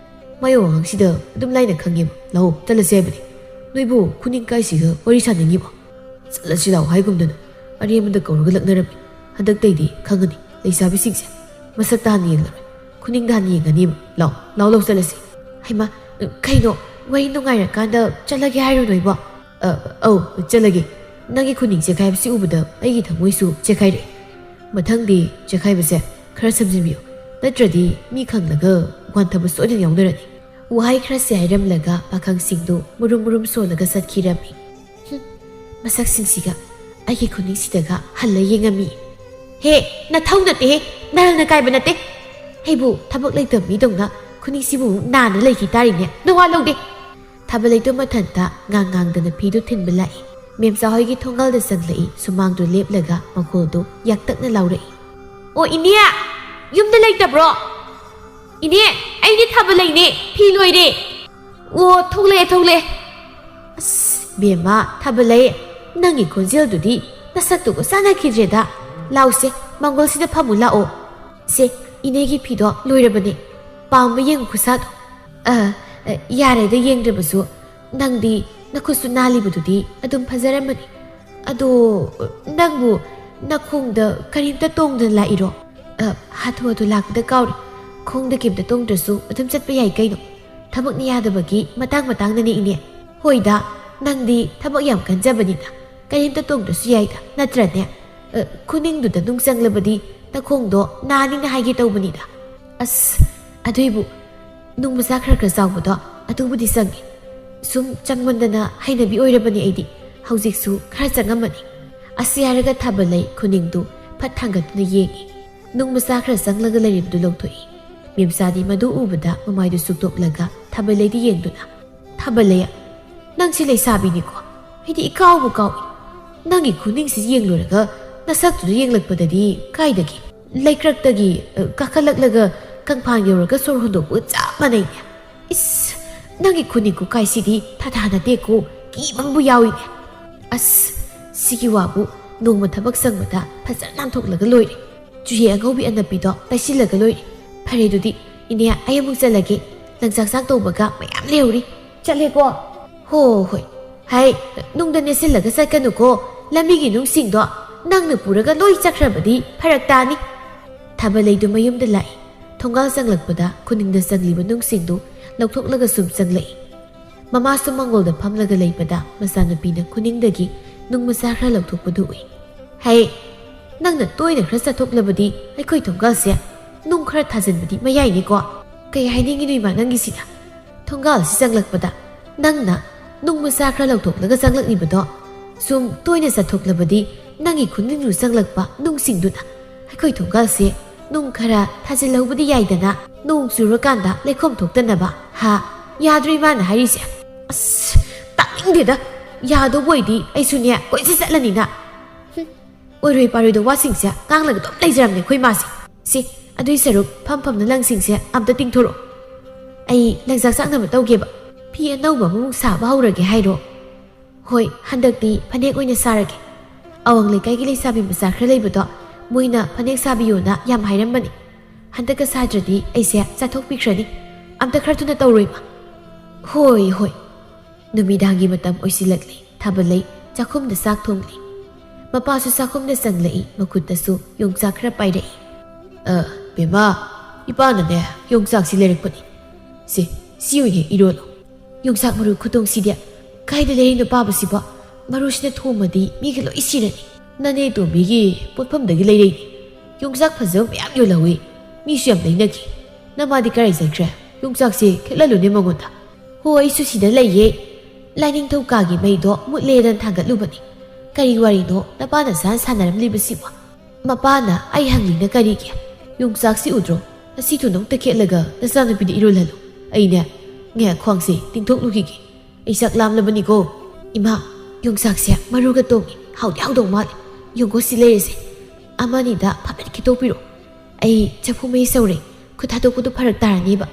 ꯃꯥꯏ ꯋꯥꯉꯥꯡꯁꯤꯗ ꯑꯗꯨꯝ ꯂꯥꯏꯅ ꯈꯪꯉꯦꯕ꯫ ꯂꯥꯛꯑꯣ, ꯆꯠꯂꯁꯦ ꯍꯥꯏꯕꯅꯤ꯫ ꯅꯣꯏꯕꯨ ꯈꯨꯅꯤꯡ ꯀꯥꯏꯁꯤꯒ ꯋꯥꯔꯤ ꯁꯥꯅꯤꯡꯉꯤꯕꯣ? ꯆꯠꯂꯁꯤ ꯂꯥꯛꯑꯣ ꯍꯥꯏꯒꯨꯝꯗꯅ ꯑꯔꯦꯝꯕꯗ ꯀꯧꯔꯒ ꯂꯛꯅꯔꯝꯃꯤ꯫ ꯍꯟꯗꯛꯇꯩꯗꯤ ꯈꯪꯉꯅꯤ ꯂꯩꯁꯥꯕꯤꯁꯤꯡꯁꯦ꯫ ꯃꯁꯛꯇ ꯍꯥꯟꯅ ꯌꯦꯡꯂꯔꯣꯏ, ꯈꯨꯅꯤꯡꯗ ꯍꯥꯟꯅ ꯌꯦꯡꯒꯅꯤꯕ꯫ ꯂꯥꯛꯑꯣ, ꯂꯥꯛꯑꯣ, ꯂꯥꯛꯑꯣ, ꯆꯠꯂꯁꯤ꯫ ꯍꯩꯃꯥ, ꯀꯩꯅꯣ, ꯋꯥꯔꯤ ꯅꯨꯡꯉꯥꯏꯔꯀꯥꯟꯗ ꯆꯠꯂꯒꯦ ꯍꯥꯏꯔꯣ ꯅꯣꯏꯕꯣ? ꯑ, ꯑꯧ, ꯆꯠꯂꯒꯦ꯫ ꯅꯪꯒꯤ ꯈꯨꯅꯤꯡ ꯆꯦꯈꯥꯏꯕꯁꯤ ꯎꯕꯗ ꯑꯩꯒꯤ ꯊꯃꯣꯏꯁꯨ ꯆꯦꯈꯥꯏꯔꯛꯑꯦ꯫ ꯃꯊꯪꯗꯤ ꯆꯦꯈꯥꯏꯕꯁꯦ ꯈꯔ ꯁꯝꯖꯤꯟꯕꯤꯌꯨ, ꯅꯠꯇ꯭ꯔꯗꯤ ꯃꯤ ꯈꯪꯂꯒ ꯋꯥꯟꯊꯕ ꯁꯣꯏꯗꯅ ꯌꯥꯎꯅꯔꯅꯤ꯫ ꯋꯥꯍꯩ ꯈꯔꯁꯦ ꯍꯥꯏꯔꯝꯂꯒ ꯄꯥꯈꯪꯁꯤꯡꯗꯨ ꯃꯨꯔꯨꯝ ꯃꯨꯔꯨꯝ ꯁꯣꯜꯂꯒ ꯆꯠꯈꯤꯔꯝꯃꯤ꯫ ꯍꯨꯝ, ꯃꯁꯛꯁꯤꯡꯁꯤꯒ ꯑꯩꯒꯤ ꯈꯨꯅꯤꯡꯁꯤꯗꯒ ꯍꯜꯂ ꯌꯦꯡꯉꯝꯃꯤ꯫ ꯍꯦ, ꯅꯊꯧ ꯅꯠꯇꯦꯍꯦ, ꯅꯔꯜꯅ ꯀꯥꯏꯕ ꯅꯠꯇꯦ꯫ ꯑꯩꯕꯨ ꯊꯕꯛ ꯂꯩꯇꯕ ꯃꯤꯗꯧꯅ ꯈꯨꯅꯤꯡꯁꯤꯕꯨ ꯅꯥꯟꯅ ꯂꯩꯈꯤ ꯇꯥꯔꯤꯅꯦ, ꯅꯋꯥ ꯂꯧꯗꯦ꯫ ꯊꯥꯕꯂꯩꯗꯨ ꯃꯊꯟꯇ ꯉꯥꯡ ꯉꯥꯡꯗꯅ ꯐꯤꯗꯨ ꯊꯤꯟꯕ ꯂꯥꯛꯏ꯫ ꯃꯦꯝꯆꯥ ꯍꯣꯏꯒꯤ ꯊꯣꯡꯒꯥꯜꯗ ꯆꯪꯂꯛꯏ, ꯁꯨꯃꯥꯡꯗꯨ ꯂꯦꯞꯂꯒ ꯃꯈꯣꯜꯗꯨ ꯌꯥꯛꯇꯛꯅ ꯂꯥꯎꯔꯛꯏ꯫ "ꯑꯣ ꯏꯅꯦ, ꯌꯨꯝꯗ ꯂꯩꯇꯕ꯭ꯔꯣ? ꯏꯅꯦ, ꯑꯩꯗꯤ ꯊꯥꯕꯂꯩꯅꯦ, ꯐꯤ ꯂꯣꯏꯔꯦ꯫ ꯑꯣ, ꯊꯣꯛꯂꯛꯑꯦ, ꯊꯣꯛꯂꯛꯑꯦ꯫ ꯑꯁ, ꯕꯦꯝꯃ, ꯊꯥꯕꯂꯩ, ꯅꯪꯒꯤ ꯈꯣꯟꯖꯦꯜꯗꯨꯗꯤ ꯅꯁꯛꯇꯨꯒ ꯆꯥꯟꯅꯈꯤꯗ꯭ꯔꯦꯗ꯫ ꯂꯥꯎꯁꯦ, ꯃꯥꯡꯒꯣꯜꯁꯤꯗ ꯐꯝꯃꯨ ꯂꯥꯛꯑꯣ꯫ ꯁꯦ, ꯏꯅꯦꯒꯤ ꯐꯤꯗꯣ ꯂꯣꯏꯔꯕꯅꯦ꯫ ꯄꯥꯝꯕ ꯌꯦꯡꯉꯨ ꯈꯨꯠꯁꯥꯗꯣ꯫" "ꯑ, ꯑ, ꯌꯥꯔꯦꯗ ꯌꯦꯡꯗ꯭ꯔꯕꯁꯨ, ꯅꯪꯗꯤ ꯅꯈꯨꯠꯁꯨ ꯅꯥꯜꯂꯤꯕꯗꯨꯗꯤ ꯑꯗꯨꯝ ꯐꯖꯔꯝꯃꯅꯤ꯫ ꯑꯗꯣ, ꯅꯪꯕꯨ ꯅꯈꯣꯡꯗ ꯀꯔꯤꯝꯇ ꯇꯣꯡꯗꯅ ꯂꯥꯛꯏꯔꯣ? ꯑ, ꯍꯥꯊꯨ ꯍꯥꯊꯨ ꯂꯥꯛꯄꯗ ꯀꯥꯎꯔꯦ꯫ ꯈꯣꯡꯗ ꯀꯔꯤꯝꯇ ꯇꯣꯡꯗ꯭ꯔꯁꯨ ꯑꯗꯨꯝ ꯆꯠꯄ ꯌꯥꯏ ꯀꯩꯅꯣ꯫ ꯊꯕꯛꯅ ꯌꯥꯗꯕꯒꯤ ꯃꯇꯥꯡ ꯃꯇꯥꯡꯅꯅꯦ ꯏꯅꯦ꯫ ꯍꯣꯏꯗ, ꯅꯪꯗꯤ ꯊꯕꯛ ꯌꯥꯝ ꯀꯟꯖꯕꯅꯤꯅ ꯀꯔꯤꯝꯇ ꯇꯣꯡꯗ꯭ꯔꯁꯨ ꯌꯥꯏꯗ, ꯅꯠꯇ꯭ꯔꯅꯦ? ꯑ, ꯈꯨꯅꯤꯡꯗꯨꯗ ꯅꯨꯡ ꯆꯪꯂꯕꯗꯤ ꯅꯈꯣꯡꯗꯣ ꯅꯥꯅꯤꯅ ꯍꯥꯏꯒꯦ ꯇꯧꯕꯅꯤꯗ꯫" "ꯑꯁ, ꯑꯗꯨꯏꯕꯨ ꯅꯨꯡ ꯃꯆꯥ ꯈꯔ ꯈꯔ ꯆꯥꯎꯕꯗꯣ ꯑꯗꯨꯕꯨꯗꯤ ꯆꯪꯉꯤ꯫ ꯁꯨꯝ ꯆꯪꯃꯟꯗꯅ ꯍꯩꯅꯕꯤ ꯑꯣꯏꯔꯕꯅꯤ ꯑꯩꯗꯤ꯫ ꯍꯧꯖꯤꯛꯁꯨ ꯈꯔ ꯆꯪꯉꯝꯃꯅꯤ꯫" ꯑꯁꯤ ꯍꯥꯏꯔꯒ ꯊꯥꯕꯂꯩ ꯈꯨꯅꯤꯡꯗꯨ ꯐꯠ ꯊꯥꯡꯒꯠꯇꯨꯅ ꯌꯦꯡꯉꯤ꯫ ꯅꯨꯡ ꯃꯆꯥ ꯈꯔ ꯆꯪꯂꯒ ꯂꯩꯔꯤꯕꯗꯨ ꯂꯧꯊꯣꯛꯏ꯫ ꯃꯦꯝꯆꯥꯗꯤ ꯃꯗꯨ ꯎꯕꯗ ꯃꯃꯥꯏꯗꯨ ꯁꯨꯛꯇꯣꯛꯂꯒ ꯊꯥꯕꯂꯩꯗ ꯌꯦꯡꯗꯨꯅ, "ꯊꯥꯕꯂꯩ, ꯅꯪꯁꯤ ꯂꯩꯁꯥꯕꯤꯅꯤꯀꯣ? ꯑꯩꯗꯤ ꯏꯀꯥꯎꯕꯨ ꯀꯥꯎꯏ꯫ ꯅꯪꯒꯤ ꯈꯨꯅꯤꯡꯁꯤ ꯌꯦꯡꯂꯨꯔꯒ ꯅꯁꯛꯇꯨꯗ ꯌꯦꯡꯂꯛꯄꯗꯗꯤ ꯀꯥꯏꯗꯒꯤ? ꯂꯩꯀ꯭ꯔꯛꯇꯒꯤ, ꯑ, ꯀꯥꯈꯠꯂꯛꯂꯒ ꯀꯪꯐꯥꯟ ꯌꯧꯔꯒ ꯁꯣꯔ ꯍꯣꯟꯗꯣꯛꯄꯒ ꯆꯞ ꯃꯥꯟꯅꯩꯅꯦ꯫ ꯏꯁ, ꯅꯪꯒꯤ ꯈꯨꯅꯤꯡ ꯈꯨꯀꯥꯏꯁꯤꯗꯤ ꯊꯥꯊꯥ ꯅꯠꯇꯦꯀꯣ, ꯀꯤꯕ ꯑꯃꯕꯨ ꯌꯥꯎꯏꯅꯦ꯫ ꯑꯁ, ꯁꯤꯒꯤ ꯋꯥꯕꯨ ꯅꯣꯡꯃ ꯊꯕꯛ ꯁꯪꯕꯗ ꯐꯖꯅ ꯅꯥꯟꯊꯣꯛꯂꯒ ꯂꯣꯏꯔꯦ꯫" ꯆꯨꯍꯤ ꯑꯉꯧꯕꯤ ꯑꯅꯞꯄꯤꯗꯣ ꯇꯩꯁꯤꯜꯂꯒ ꯂꯣꯏꯔꯦ꯫ ꯐꯔꯦ ꯑꯗꯨꯗꯤ, ꯏꯅꯦ, ꯑꯩ ꯑꯃꯨꯛ ꯆꯠꯂꯒꯦ꯫ ꯂꯪꯆꯥꯛ ꯆꯥꯛ ꯇꯧꯕꯒ ꯃꯌꯥꯝ ꯂꯩꯍꯧꯔꯤ꯫ ꯆꯠꯂꯦꯀꯣ? ꯍꯣ ꯍꯣꯏ꯫ ꯍꯥꯏ, ꯅꯨꯡꯗ ꯅꯦꯠꯁꯤꯜꯂꯒ ꯆꯠꯀꯅꯨꯀꯣ꯫ ꯂꯝꯕꯤꯒꯤ ꯅꯨꯡꯁꯤꯡꯗꯣ ꯅꯪꯅ ꯄꯨꯔꯒ ꯂꯣꯏ ꯆꯠꯈ꯭ꯔꯕꯗꯤ ꯐꯔꯛ ꯇꯥꯅꯤ꯫ ꯊꯥꯕꯂꯩꯗꯨ ꯃꯌꯨꯝꯗ ꯂꯥꯛꯏ꯫ ꯊꯣꯡꯒꯥꯜ ꯆꯪꯂꯛꯄꯗ ꯈꯨꯅꯤꯡꯗ ꯆꯪꯂꯤꯕ ꯅꯨꯡꯁꯤꯡꯗꯨ ꯂꯧꯊꯣꯛꯂꯒ ꯁꯨꯝ ꯆꯪꯂꯛꯏ꯫ ꯃꯃꯥꯁꯨ ꯃꯪꯒꯣꯜꯗ ꯐꯝꯂꯒ ꯂꯩꯕꯗ ꯃꯆꯥꯅꯨꯄꯤꯅ ꯈꯨꯅꯤꯡꯗꯒꯤ ꯅꯨꯡ ꯃꯆꯥ ꯈꯔ ꯂꯧꯊꯣꯛꯄꯗꯨ ꯎꯏ꯫ ꯍꯩ, ꯅꯪꯅ ꯇꯣꯏꯅ ꯈꯔ ꯆꯠꯊꯣꯛꯂꯕꯗꯤ ꯑꯩꯈꯣꯏ ꯊꯣꯡꯒꯥꯜꯁꯦ ꯅꯨꯡ ꯈꯔ ꯊꯥꯖꯤꯟꯕꯗꯤ ꯃꯌꯥꯏꯅꯦꯀꯣ꯫ ꯀꯩ ꯍꯥꯏꯅꯤꯡꯉꯤꯅꯣ ꯏꯃꯥ ꯅꯪꯒꯤꯁꯤꯅ? ꯊꯣꯡꯒꯥꯜꯁꯤ ꯆꯪꯂꯛꯄꯗ ꯅꯪꯅ ꯅꯨꯡ ꯃꯆꯥ ꯈꯔ ꯂꯧꯊꯣꯛꯂꯒ ꯆꯪꯂꯛꯂꯤꯕꯗꯣ ꯁꯨꯝ ꯇꯣꯏꯅ ꯆꯠꯊꯣꯛꯂꯕꯗꯤ ꯅꯪꯒꯤ ꯈꯨꯅꯤꯡꯗꯨ ꯆꯪꯂꯛꯄ ꯅꯨꯡꯁꯤꯡꯗꯨꯅ ꯑꯩꯈꯣꯏ ꯊꯣꯡꯒꯥꯜꯁꯦ ꯅꯨꯡ ꯈꯔ ꯊꯥꯖꯤꯜꯍꯧꯕꯗꯤ ꯌꯥꯏꯗꯅ, ꯅꯣꯡ ꯆꯨꯔꯀꯥꯟꯗ ꯂꯩꯈꯣꯝ ꯊꯣꯛꯇꯅꯕ꯫ ꯍꯥ? ꯌꯥꯗ꯭ꯔꯣ ꯏꯃꯥꯅ ꯍꯥꯏꯔꯤꯁꯦ? ꯑꯁ, ꯇꯥꯅꯤꯡꯗꯦꯗ꯫ ꯌꯥꯗꯧꯕ ꯑꯣꯏꯗꯤ ꯑꯩꯁꯨꯅꯦ ꯀꯣꯏꯆꯠ ꯆꯠꯂꯅꯤꯅ꯫ ꯍꯨꯝ, ꯑꯣꯏꯔꯣꯏ ꯄꯥꯔꯣꯏꯗ ꯋꯥꯁꯤꯡꯁꯦ ꯉꯥꯡꯂꯒ ꯑꯗꯨꯝ ꯂꯩꯖꯔꯝꯅꯦ ꯑꯩꯈꯣꯏ ꯃꯥꯁꯦ꯫ ꯁꯤ, ꯑꯗꯨꯏ ꯁꯔꯨꯛ ꯐꯝ ꯐꯝꯅ ꯂꯪꯁꯤꯡꯁꯦ ꯑꯝꯇ ꯇꯤꯡꯊꯣꯔꯛꯑꯣ꯫ ꯑꯩ ꯂꯪꯆꯥꯛ ꯆꯥꯛꯅꯕ ꯇꯧꯒꯦꯕ꯫ ꯐꯤ ꯑꯅꯧꯕ ꯑꯃꯃꯨꯛ ꯁꯥꯕ ꯍꯧꯔꯒꯦ ꯍꯥꯏꯔꯣ? ꯍꯣꯏ, ꯍꯟꯗꯛꯇꯤ ꯐꯅꯦꯛ ꯑꯣꯏꯅ ꯁꯥꯔꯒꯦ꯫ ꯑꯋꯥꯡ ꯂꯩꯀꯥꯏꯒꯤ ꯂꯩꯁꯥꯕꯤ ꯃꯆꯥ ꯈꯔ ꯂꯩꯕꯗꯣ, ꯃꯣꯏꯅ ꯐꯅꯦꯛ ꯁꯥꯕꯤꯌꯣꯅ ꯌꯥꯝ ꯍꯥꯏꯔꯝꯕꯅꯤ꯫ ꯍꯟꯗꯛꯀ ꯁꯥꯗ꯭ꯔꯗꯤ ꯑꯩꯁꯦ ꯆꯥꯊꯣꯛꯄꯤꯈ꯭ꯔꯅꯤ꯫ ꯑꯝꯇ ꯈꯔ ꯊꯨꯅ ꯇꯧꯔꯣ ꯏꯃꯥ꯫ ꯍꯣꯏ, ꯍꯣꯏ꯫ ꯅꯨꯃꯤꯗꯥꯡꯒꯤ ꯃꯇꯝ ꯑꯣꯏꯁꯤꯜꯂꯛꯂꯦ꯫ ꯊꯥꯕꯂꯩ ꯆꯥꯛꯈꯨꯝꯗ ꯆꯥꯛ ꯊꯣꯡꯂꯤ꯫ ꯃꯄꯥꯁꯨ ꯆꯥꯛꯈꯨꯝꯗ ꯆꯪꯂꯛꯏ, ꯃꯈꯨꯠꯇꯁꯨ ꯌꯣꯡꯆꯥꯛ ꯈꯔ ꯄꯥꯏꯔꯛꯏ꯫ "ꯑ, ꯕꯦꯝꯃ, ꯏꯄꯥꯅꯅꯦ ꯌꯣꯡꯆꯥꯛꯁꯤ ꯂꯩꯔꯛꯄꯅꯤ꯫ ꯁꯦ, ꯁꯤ ꯑꯣꯏꯅ ꯏꯔꯣꯜꯂꯣ꯫ ꯌꯣꯡꯆꯥꯛ ꯃꯔꯨ ꯈꯨꯗꯣꯡꯁꯤꯗꯤ ꯀꯥꯏꯗ ꯂꯩꯔꯤꯅꯣ ꯄꯥꯕꯁꯤꯕꯣ? ꯃꯔꯨꯁꯤꯅ ꯊꯣꯝꯃꯗꯤ ꯃꯤꯒ ꯂꯣꯏ ꯁꯤꯔꯅꯤ꯫" "ꯅꯅꯦ ꯇꯣꯝꯕꯤꯒꯤ ꯄꯣꯠꯐꯝꯗꯒꯤ ꯂꯩꯔꯛꯏꯅꯤ꯫ ꯌꯣꯡꯆꯥꯛ ꯐꯖꯕ ꯃꯌꯥꯝ ꯌꯣꯜꯍꯧꯋꯤ꯫ ꯃꯤꯁꯨ ꯌꯥꯝ ꯂꯩꯅꯈꯤ꯫ ꯅꯃꯥꯗꯤ ꯀꯔꯥꯏ ꯆꯠꯈ꯭ꯔꯦ? ꯌꯣꯡꯆꯥꯛꯁꯦ ꯈꯦꯠꯍꯜꯂꯨꯅꯦ ꯃꯉꯣꯟꯗ꯫" "ꯍꯣ, ꯑꯩꯁꯨ ꯁꯤꯗ ꯂꯩꯌꯦ꯫ ꯂꯥꯏꯅꯤꯡꯊꯧ ꯀꯥꯒꯤ ꯃꯩꯗꯣ ꯃꯨꯠꯂꯦꯗꯅ ꯊꯥꯡꯒꯠꯂꯨꯕꯅꯤ꯫ ꯀꯔꯤ ꯋꯥꯔꯤꯅꯣ ꯅꯄꯥꯅ ꯁꯥꯟ ꯁꯥꯟꯅꯔꯝꯂꯤꯕꯁꯤꯕꯣ?" "ꯃꯄꯥꯅ ꯑꯩ ꯍꯪꯂꯤꯅ ꯀꯔꯤꯒꯤ? ꯌꯣꯡꯆꯥꯛꯁꯤ ꯎꯗ꯭ꯔꯣ? ꯑꯁꯤ ꯊꯨꯅ ꯑꯝꯇ ꯈꯦꯠꯂꯒ ꯅꯆꯥꯅꯨꯄꯤꯗ ꯏꯔꯣꯜꯍꯜꯂꯨ꯫ ꯑꯩꯅꯦ, ꯉꯥꯏꯍꯥꯛ ꯈ꯭ꯋꯥꯡꯁꯦ ꯇꯤꯡꯊꯣꯛꯂꯨꯈꯤꯒꯦ꯫ ꯑꯩ ꯆꯥꯛ ꯂꯥꯝꯂꯕꯅꯤꯀꯣ꯫" "ꯏꯃꯥ, ꯌꯣꯡꯆꯥꯛꯁꯦ ꯃꯔꯨꯒ ꯇꯣꯡꯉꯤ꯫ ꯍꯥꯎꯗꯤ ꯍꯥꯎꯗꯧ ꯃꯥꯜꯂꯦ꯫ ꯌꯣꯡꯒꯣ ꯁꯤ ꯂꯩꯔꯁꯦ꯫ ꯑꯃꯅꯤꯗ ꯐꯐꯠ ꯈꯤꯇꯣꯛꯄꯤꯔꯣ꯫ ꯑꯩ ꯆꯐꯨ ꯃꯩ ꯁꯧꯔꯦ꯫ ꯈꯨꯠ ꯊꯥꯗꯣꯛꯄꯗꯨ ꯐꯔꯛ ꯇꯥꯔꯅꯤꯕ꯫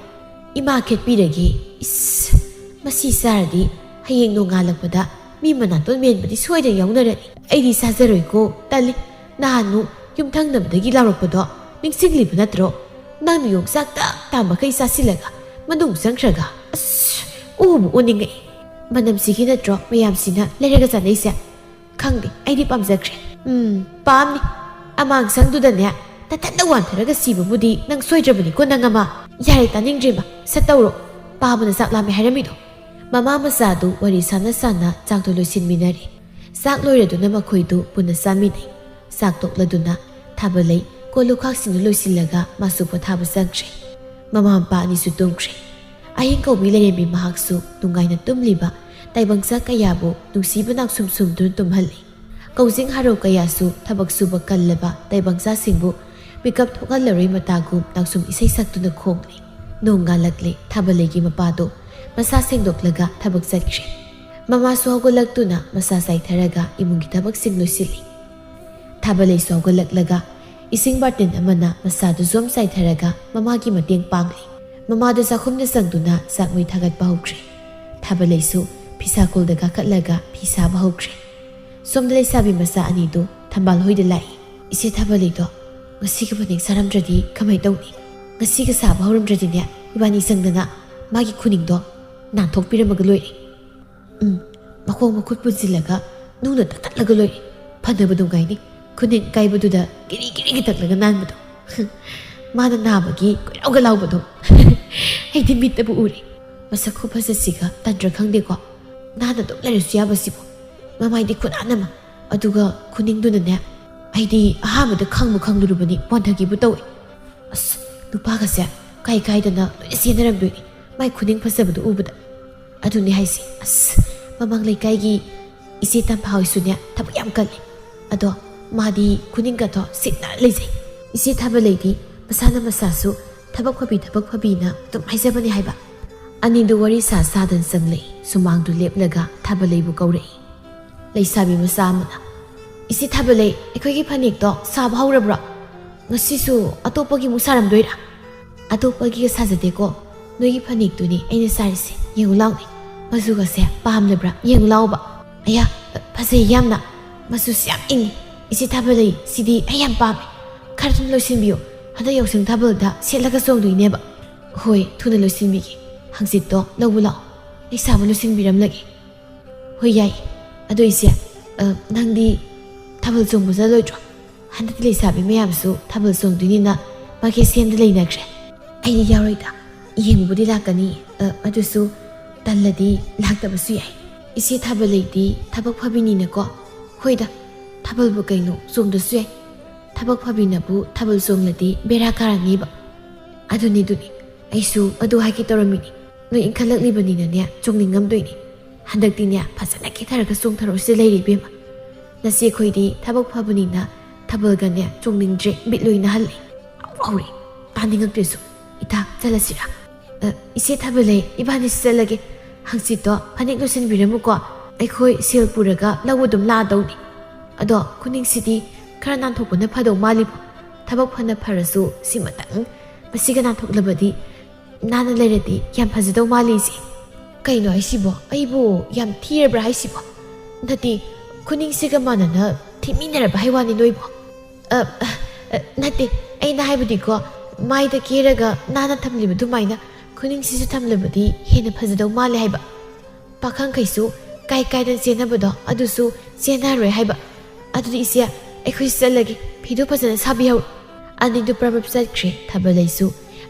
ꯏꯃꯥ ꯈꯦꯠꯄꯤꯔꯒꯦ꯫" "ꯏꯁ, ꯃꯁꯤ ꯆꯥꯔꯗꯤ ꯍꯌꯦꯡ ꯅꯣꯡꯉꯥꯜꯂꯛꯄꯗ ꯃꯤ ꯃꯅꯥꯇꯣꯟ ꯃꯦꯟꯕꯗꯤ ꯁꯣꯏꯗꯅ ꯌꯥꯎꯅꯔꯅꯤ꯫ ꯑꯩꯗꯤ ꯆꯥꯖꯔꯣꯏꯀꯣ꯫ ꯇꯜꯂꯤ꯫ ꯅꯍꯥꯟꯃꯨꯛ ꯌꯨꯝꯊꯪꯅꯕꯗꯒꯤ ꯂꯥꯎꯔꯛꯄꯗꯣ ꯅꯤꯡꯁꯤꯡꯂꯤꯕ ꯅꯠꯇ꯭ꯔꯣ? ꯅꯪꯅ ꯌꯣꯡꯆꯥꯛ ꯇꯥꯛ ꯇꯥ ꯃꯈꯩ ꯆꯥꯁꯤꯜꯂꯒ ꯃꯅꯨꯡ ꯆꯪꯈ꯭ꯔꯒ꯫ ꯑꯁ! ꯎꯕꯨ ꯎꯅꯤꯡꯉꯛꯏ꯫ ꯃꯅꯝꯁꯤꯒꯤ ꯅꯠꯇ꯭ꯔꯣ ꯃꯌꯥꯝꯁꯤꯅ ꯂꯩꯔꯒ ꯆꯥꯅꯩꯁꯦ? ꯈꯪꯗꯦ, ꯑꯩꯗꯤ ꯄꯥꯝꯖꯈ꯭ꯔꯦ꯫ ꯎꯝ, ꯄꯥꯝꯅꯤ꯫ ꯑꯃꯥꯡꯁꯪꯗꯨꯗꯅꯦ ꯇꯠꯇꯠꯅ ꯋꯥꯟꯊꯔꯒ ꯁꯤꯕꯕꯨꯗꯤ ꯅꯪ ꯁꯣꯏꯗ꯭ꯔꯕꯅꯤꯀꯣ, ꯅꯪ ꯑꯃ꯫ ꯌꯥꯔꯦ, ꯇꯥꯅꯤꯡꯗ꯭ꯔꯦꯕ꯫ ꯁꯠ ꯇꯧꯔꯣ꯫ ꯄꯥꯕꯅ ꯆꯥꯛ ꯂꯥꯝꯃꯦ ꯍꯥꯏꯔꯝꯃꯤꯗꯣ꯫ ꯃꯃꯥ ꯃꯆꯥꯗꯨ ꯋꯥꯔꯤ ꯁꯥꯟꯅ ꯁꯥꯟꯅ ꯆꯥꯛꯇꯣ ꯂꯣꯏꯁꯤꯟꯃꯤꯟꯅꯔꯦ꯫ ꯆꯥꯛ ꯂꯣꯏꯔꯗꯨꯅ ꯃꯈꯣꯏꯗꯨ ꯄꯨꯟꯅ ꯆꯥꯃꯤꯟꯅꯩ꯫ ꯆꯥꯛ ꯇꯣꯛꯂꯗꯨꯅ ꯊꯥꯕꯂꯩ ꯀꯣꯜ ꯂꯨꯈꯥꯛꯁꯤꯡꯗꯨ ꯂꯣꯏꯁꯤꯜꯂꯒ ꯃꯥꯁꯨ ꯄꯣꯊꯥꯕ ꯆꯪꯈ꯭ꯔꯦ꯫ ꯃꯃꯥ ꯃꯄꯥ ꯑꯅꯤꯁꯨ ꯇꯨꯝꯈ꯭ꯔꯦ꯫ ꯑꯍꯤꯡ ꯀꯧꯕꯤ ꯂꯩꯔꯦꯝꯕꯤ ꯃꯍꯥꯛꯁꯨ ꯅꯨꯡꯉꯥꯏꯅ ꯇꯨꯝꯂꯤꯕ ꯇꯥꯏꯕꯪꯆꯥ ꯀꯌꯥꯕꯨ ꯅꯨꯡꯁꯤꯕ ꯅꯥꯛꯁꯨꯝ ꯁꯨꯝꯗꯨꯅ ꯇꯨꯝꯍꯜꯂꯤ꯫ ꯀꯧꯖꯤꯡ ꯍꯔꯥꯎ ꯀꯌꯥꯁꯨ ꯊꯕꯛ ꯁꯨꯕ ꯀꯜꯂꯕ ꯇꯥꯏꯕꯪꯆꯥꯁꯤꯡꯕꯨ ꯃꯤꯀꯞ ꯊꯣꯛꯍꯜꯂꯔꯣꯏ ꯃꯇꯥꯒꯨꯝ ꯅꯥꯛꯁꯨꯝ ꯏꯁꯩ ꯁꯛꯇꯨꯅ ꯈꯣꯡꯂꯤ꯫ ꯅꯣꯡ ꯉꯥꯜꯂꯛꯂꯦ꯫ ꯊꯥꯕꯂꯩꯒꯤ ꯃꯄꯥꯗꯣ ꯃꯁꯥ ꯁꯦꯡꯗꯣꯛꯂꯒ ꯊꯕꯛ ꯆꯠꯈ꯭ꯔꯦ꯫ ꯃꯃꯥꯁꯨ ꯍꯧꯒꯠꯂꯛꯇꯨꯅ ꯃꯁꯥ ꯆꯥꯏꯊꯔꯒ ꯏꯃꯨꯡꯒꯤ ꯊꯕꯛꯁꯤꯡ ꯂꯣꯏꯁꯤꯜꯂꯤ꯫ ꯊꯥꯕꯂꯩꯁꯨ ꯍꯧꯒꯠꯂꯛꯂꯒ ꯏꯁꯤꯡ ꯕꯥꯔꯇꯤꯟ ꯑꯃꯅ ꯃꯁꯥꯗꯨ ꯖꯣꯝ ꯆꯥꯏꯊꯔꯒ ꯃꯃꯥꯒꯤ ꯃꯇꯦꯡ ꯄꯥꯡꯂꯤ꯫ ꯃꯃꯥꯗꯨ ꯆꯥꯛꯈꯨꯝꯗ ꯆꯪꯗꯨꯅ ꯆꯥꯛ ꯃꯩ ꯊꯥꯒꯠꯄ ꯍꯧꯈ꯭ꯔꯦ꯫ ꯊꯥꯕꯂꯩꯁꯨ ꯐꯤꯁꯥꯀꯣꯜꯗ ꯀꯥꯈꯠꯂꯒ ꯐꯤ ꯁꯥꯕ ꯍꯧꯈ꯭ꯔꯦ꯫ ꯁꯣꯝꯗ ꯂꯩꯁꯥꯕꯤ ꯃꯆꯥ ꯑꯅꯤꯗꯨ ꯊꯝꯕꯥꯜ ꯍꯣꯏꯗ ꯂꯥꯛꯏ꯫ "ꯏꯆꯦ ꯊꯥꯕꯂꯩꯗꯣ ꯉꯁꯤꯒꯤ ꯐꯅꯦꯛ ꯁꯥꯔꯝꯗ꯭ꯔꯗꯤ ꯀꯃꯥꯏ ꯇꯧꯅꯤ? ꯉꯁꯤꯒ ꯁꯥꯕ ꯍꯧꯔꯝꯗ꯭ꯔꯗꯤꯅꯦ, ꯏꯕꯥꯅꯤ ꯆꯪꯗꯅ ꯃꯥꯒꯤ ꯈꯨꯅꯤꯡꯗꯣ ꯅꯥꯟꯊꯣꯛꯄꯤꯔꯝꯃꯒ ꯂꯣꯏꯔꯦ꯫ ꯎꯝ, ꯃꯈꯣꯡ ꯃꯈꯨꯠ ꯄꯨꯟꯁꯤꯜꯂꯒ ꯅꯨꯡꯅ ꯇꯛꯊꯠꯂꯒ ꯂꯣꯏꯔꯦ꯫ ꯐꯅꯕ ꯅꯨꯡꯉꯥꯏꯅꯤ꯫ ꯈꯨꯅꯤꯡ ꯀꯥꯏꯕꯗꯨꯗ ꯒꯤꯔꯤ ꯒꯤꯔꯤꯒ ꯇꯛꯂꯒ ꯅꯥꯟꯕꯗꯣ꯫ ꯃꯥꯅ ꯅꯥꯕꯒꯤ ꯀꯣꯏꯔꯥꯎꯒ ꯂꯥꯎꯕꯗꯣ ꯑꯩꯗꯤ ꯃꯤꯠꯇꯕꯨ ꯎꯔꯦ꯫ ꯃꯁꯛ ꯈꯨꯐꯖꯁꯤꯒ ꯇꯟꯗ꯭ꯔꯥ ꯈꯪꯗꯦꯀꯣ꯫ ꯅꯥꯟꯅ ꯑꯗꯨꯝ ꯂꯩꯔꯁꯨ ꯌꯥꯕꯁꯤꯕꯨ꯫ ꯃꯃꯥꯏꯗꯤ ꯈꯨꯅꯥꯟ ꯑꯃ, ꯑꯗꯨꯒ ꯈꯨꯅꯤꯡꯗꯨꯅꯅꯦ, ꯑꯩꯗꯤ ꯑꯍꯥꯟꯕꯗ ꯈꯪꯕꯨ ꯈꯪꯂꯨꯔꯕꯅꯤ, ꯋꯥꯟꯊꯒꯦꯕꯨ ꯇꯧꯏ꯫ ꯑꯁ, ꯅꯨꯄꯥꯒꯁꯦ ꯀꯥꯏ ꯀꯥꯏꯗꯅ ꯂꯣꯏꯅ ꯆꯦꯟꯅꯔꯝꯗꯣꯏꯅꯤ, ꯃꯥꯏ ꯈꯨꯅꯤꯡ ꯐꯖꯕꯗꯨ ꯎꯕꯗ꯫ ꯑꯗꯨꯅꯤ ꯍꯥꯏꯁꯦ꯫ ꯑꯁ, ꯃꯃꯥꯡ ꯂꯩꯀꯥꯏꯒꯤ ꯏꯆꯦ ꯇꯝꯐꯥ ꯍꯣꯏꯁꯨꯅꯦ ꯊꯕꯛ ꯌꯥꯝ ꯀꯜꯂꯤ꯫ ꯑꯗꯣ ꯃꯥꯗꯤ ꯈꯨꯅꯤꯡꯒꯗꯣ ꯁꯤꯠ ꯅꯥꯟꯅ ꯂꯩꯖꯩ꯫ ꯏꯆꯦ ꯊꯥꯕꯂꯩꯗꯤ ꯃꯁꯥꯅ ꯃꯁꯥꯁꯨ ꯊꯕꯛ ꯐꯕꯤ, ꯊꯕꯛ ꯐꯕꯤꯅ ꯑꯗꯨꯝ ꯍꯥꯏꯖꯕꯅꯤ ꯍꯥꯏꯕ꯫ ꯑꯅꯤꯗꯨ ꯋꯥꯔꯤ ꯁꯥ ꯁꯥꯗꯅ ꯆꯪꯂꯛꯏ꯫ ꯁꯨꯃꯥꯡꯗꯨ ꯂꯦꯞꯂꯒ ꯊꯥꯕꯂꯩꯕꯨ ꯀꯧꯔꯛꯏ꯫ ꯂꯩꯁꯥꯕꯤ ꯃꯆꯥ ꯑꯃꯅ, "ꯏꯆꯦ ꯊꯥꯕꯂꯩ, ꯑꯩꯈꯣꯏꯒꯤ ꯐꯅꯦꯛꯇꯣ ꯁꯥꯕ ꯍꯧꯔꯕ꯭ꯔꯣ? ꯉꯁꯤꯁꯨ ꯑꯇꯣꯞꯄꯒꯤ ꯑꯃꯨꯛ ꯁꯥꯔꯝꯗꯣꯏꯔꯥ?" "ꯑꯇꯣꯞꯄꯒꯤꯒ ꯁꯥꯖꯗꯦꯀꯣ, ꯅꯣꯏꯒꯤ ꯐꯅꯦꯛꯇꯨꯅꯤ ꯑꯩꯅ ꯁꯥꯔꯤꯁꯦ꯫ ꯌꯦꯡꯉꯨ ꯂꯥꯎꯅꯦ, ꯃꯆꯨꯒꯁꯦ ꯄꯥꯝꯗꯕ꯭ꯔꯥ? ꯌꯦꯡꯉꯨ ꯂꯥꯎꯕ꯫ ꯑꯌꯥ, ꯐꯖꯩ ꯌꯥꯝꯅ, ꯃꯆꯨꯁꯨ ꯌꯥꯝ ꯏꯪꯉꯤ꯫ "ꯏꯆꯦ ꯊꯥꯕꯂꯩ, ꯁꯤꯗꯤ ꯑꯩ ꯌꯥꯝ ꯄꯥꯝꯃꯦ꯫ ꯈꯔ ꯊꯨꯅ ꯂꯣꯏꯁꯤꯟꯕꯤꯌꯨ꯫ ꯍꯟꯗꯛ ꯌꯥꯎꯁꯪ ꯊꯥꯕꯜꯗ ꯁꯦꯠꯂꯒ ꯆꯣꯡꯗꯣꯏꯅꯦꯕ꯫" "ꯍꯣꯏ, ꯊꯨꯅ ꯂꯣꯏꯁꯤꯟꯕꯤꯒꯦ꯫ ꯍꯪꯆꯤꯠꯇꯣ ꯂꯧꯕ ꯂꯥꯛꯑꯣ꯫ ꯑꯩ ꯁꯥꯕ ꯂꯣꯏꯁꯤꯟꯕꯤꯔꯝꯂꯒꯦ꯫" "ꯍꯣꯏ, ꯌꯥꯏ꯫ ꯑꯗꯣ ꯏꯆꯦ, ꯑ, ꯅꯪꯗꯤ ꯊꯥꯕꯜ ꯆꯣꯡꯕ ꯆꯠꯂꯣꯏꯗ꯭ꯔꯣ? ꯍꯟꯗꯛꯇꯤ ꯂꯩꯁꯥꯕꯤ ꯃꯌꯥꯝꯁꯨ ꯊꯥꯕꯜ ꯆꯣꯡꯗꯣꯏꯅꯤꯅ ꯃꯥꯏꯀꯩ ꯁꯦꯝꯗ ꯂꯩꯅꯈ꯭ꯔꯦ꯫" "ꯑꯩꯗꯤ ꯌꯥꯎꯔꯣꯏꯗ꯫ ꯌꯦꯡꯕꯕꯨꯗꯤ ꯂꯥꯛꯀꯅꯤ꯫ ꯑ, ꯑꯗꯨꯁꯨ ꯇꯜꯂꯗꯤ ꯂꯥꯛꯇꯕꯁꯨ ꯌꯥꯏ꯫" "ꯏꯆꯦ ꯊꯥꯕꯂꯩꯗꯤ ꯊꯕꯛ ꯐꯕꯤꯅꯤꯅꯀꯣ꯫" "ꯍꯣꯏꯗ, ꯊꯥꯕꯜꯕꯨ ꯀꯩꯅꯣ, ꯆꯣꯡꯗ꯭ꯔꯁꯨ ꯌꯥꯏ꯫ ꯊꯕꯛ ꯐꯕꯤꯅꯕꯨ ꯊꯥꯕꯜ ꯆꯣꯡꯂꯗꯤ ꯕꯦꯔꯥ ꯀꯥꯔꯅꯤꯕ꯫" "ꯑꯗꯨꯅꯤ, ꯑꯗꯨꯅꯤ꯫ ꯑꯩꯁꯨ ꯑꯗꯨ ꯍꯥꯏꯒꯦ ꯇꯧꯔꯝꯃꯤꯅꯤ꯫ ꯅꯣꯏ ꯏꯟꯈꯠꯂꯛꯂꯤꯕꯅꯤꯅꯅꯦ, ꯆꯣꯡꯅꯤꯡꯉꯝꯗꯣꯏꯅꯤ꯫ ꯍꯟꯗꯛꯇꯤꯅꯦ, ꯐꯖꯅ ꯀꯦꯊꯔꯒ ꯆꯣꯡꯊꯔꯛꯑꯣꯁꯦ ꯂꯩꯔꯦ, ꯏꯕꯦꯝꯃ꯫ ꯅꯆꯦꯈꯣꯏꯗꯤ ꯊꯕꯛ ꯐꯕꯅꯤꯅ ꯊꯥꯕꯜꯒꯅꯦ ꯆꯣꯡꯅꯤꯡꯗ꯭ꯔꯦ, ꯕꯤꯠ ꯂꯣꯏꯅ ꯍꯜꯂꯦ꯫" "ꯍꯧꯔꯦ, ꯇꯥꯅꯤꯡꯉꯛꯇ꯭ꯔꯦꯁꯨ꯫ ꯏꯇꯥ, ꯆꯠꯂꯁꯤꯔꯥ?" "ꯑ, ꯏꯆꯦ ꯊꯥꯕꯂꯩ, ꯏꯕꯥꯅꯤꯁꯨ ꯆꯠꯂꯒꯦ꯫ ꯍꯪꯆꯤꯠꯇꯣ ꯐꯅꯦꯛ ꯂꯣꯏꯁꯤꯟꯕꯤꯔꯝꯃꯨꯀꯣ꯫ ꯑꯩꯈꯣꯏ ꯁꯦꯜ ꯄꯨꯔꯒ ꯂꯧꯕ ꯑꯗꯨꯝ ꯂꯥꯛꯑꯗꯧꯅꯤ꯫ ꯑꯗꯣ ꯈꯨꯅꯤꯡꯁꯤꯗꯤ ꯈꯔ ꯅꯥꯟꯊꯣꯛꯄꯅ ꯐꯗꯧ ꯃꯥꯜꯂꯤꯕꯣ꯫ ꯊꯕꯛ ꯐꯅ ꯐꯔꯁꯨ ꯁꯤꯃꯇꯪ ꯃꯁꯤꯒ ꯅꯥꯟꯊꯣꯛꯂꯕꯗꯤ ꯅꯥꯟꯅ ꯂꯩꯔꯗꯤ ꯌꯥꯝ ꯐꯖꯗꯧ ꯃꯥꯜꯂꯤ, ꯏꯆꯦ꯫" "ꯀꯩꯅꯣ ꯍꯥꯏꯁꯤꯕꯣ? ꯑꯩꯕꯨ ꯌꯥꯝ ꯊꯤꯔꯕ꯭ꯔꯥ ꯍꯥꯏꯁꯤꯕꯣ? ꯅꯠꯇꯦ, ꯈꯨꯅꯤꯡꯁꯤꯒ ꯃꯥꯟꯅꯅ ꯊꯤꯃꯤꯟꯅꯔꯕ ꯍꯥꯏ ꯋꯥꯅꯤ ꯅꯣꯏꯕꯣ꯫" "ꯑ, ꯑ, ꯑ, ꯅꯠꯇꯦ, ꯑꯩꯅ ꯍꯥꯏꯕꯗꯤꯀꯣ, ꯃꯥꯏꯗ ꯀꯦꯔꯒ ꯅꯥꯟꯅ ꯊꯝꯂꯤꯕ ꯑꯗꯨꯃꯥꯏꯅ ꯈꯨꯅꯤꯡꯁꯤꯁꯨ ꯊꯝꯂꯕꯗꯤ ꯍꯦꯟꯅ ꯐꯖꯗꯧ ꯃꯥꯜꯂꯦ ꯍꯥꯏꯕ꯫ ꯄꯥꯈꯪꯈꯩꯁꯨ ꯀꯥꯏ ꯀꯥꯏꯗ ꯆꯦꯟꯅꯕꯗꯣ ꯑꯗꯨꯁꯨ ꯆꯦꯟꯅꯔꯣꯏ ꯍꯥꯏꯕ꯫ ꯑꯗꯨꯗꯤ ꯏꯆꯦ, ꯑꯩꯈꯣꯏꯁꯨ ꯆꯠꯂꯒꯦ꯫ ꯐꯤꯗꯨ ꯐꯖꯅ ꯁꯥꯕꯤꯍꯧꯔꯣ꯫" ꯑꯅꯤꯗꯨ ꯄ꯭ꯔꯞ ꯄ꯭ꯔꯞ ꯆꯠꯈ꯭ꯔꯦ꯫ ꯊꯥꯕꯂꯩꯁꯨ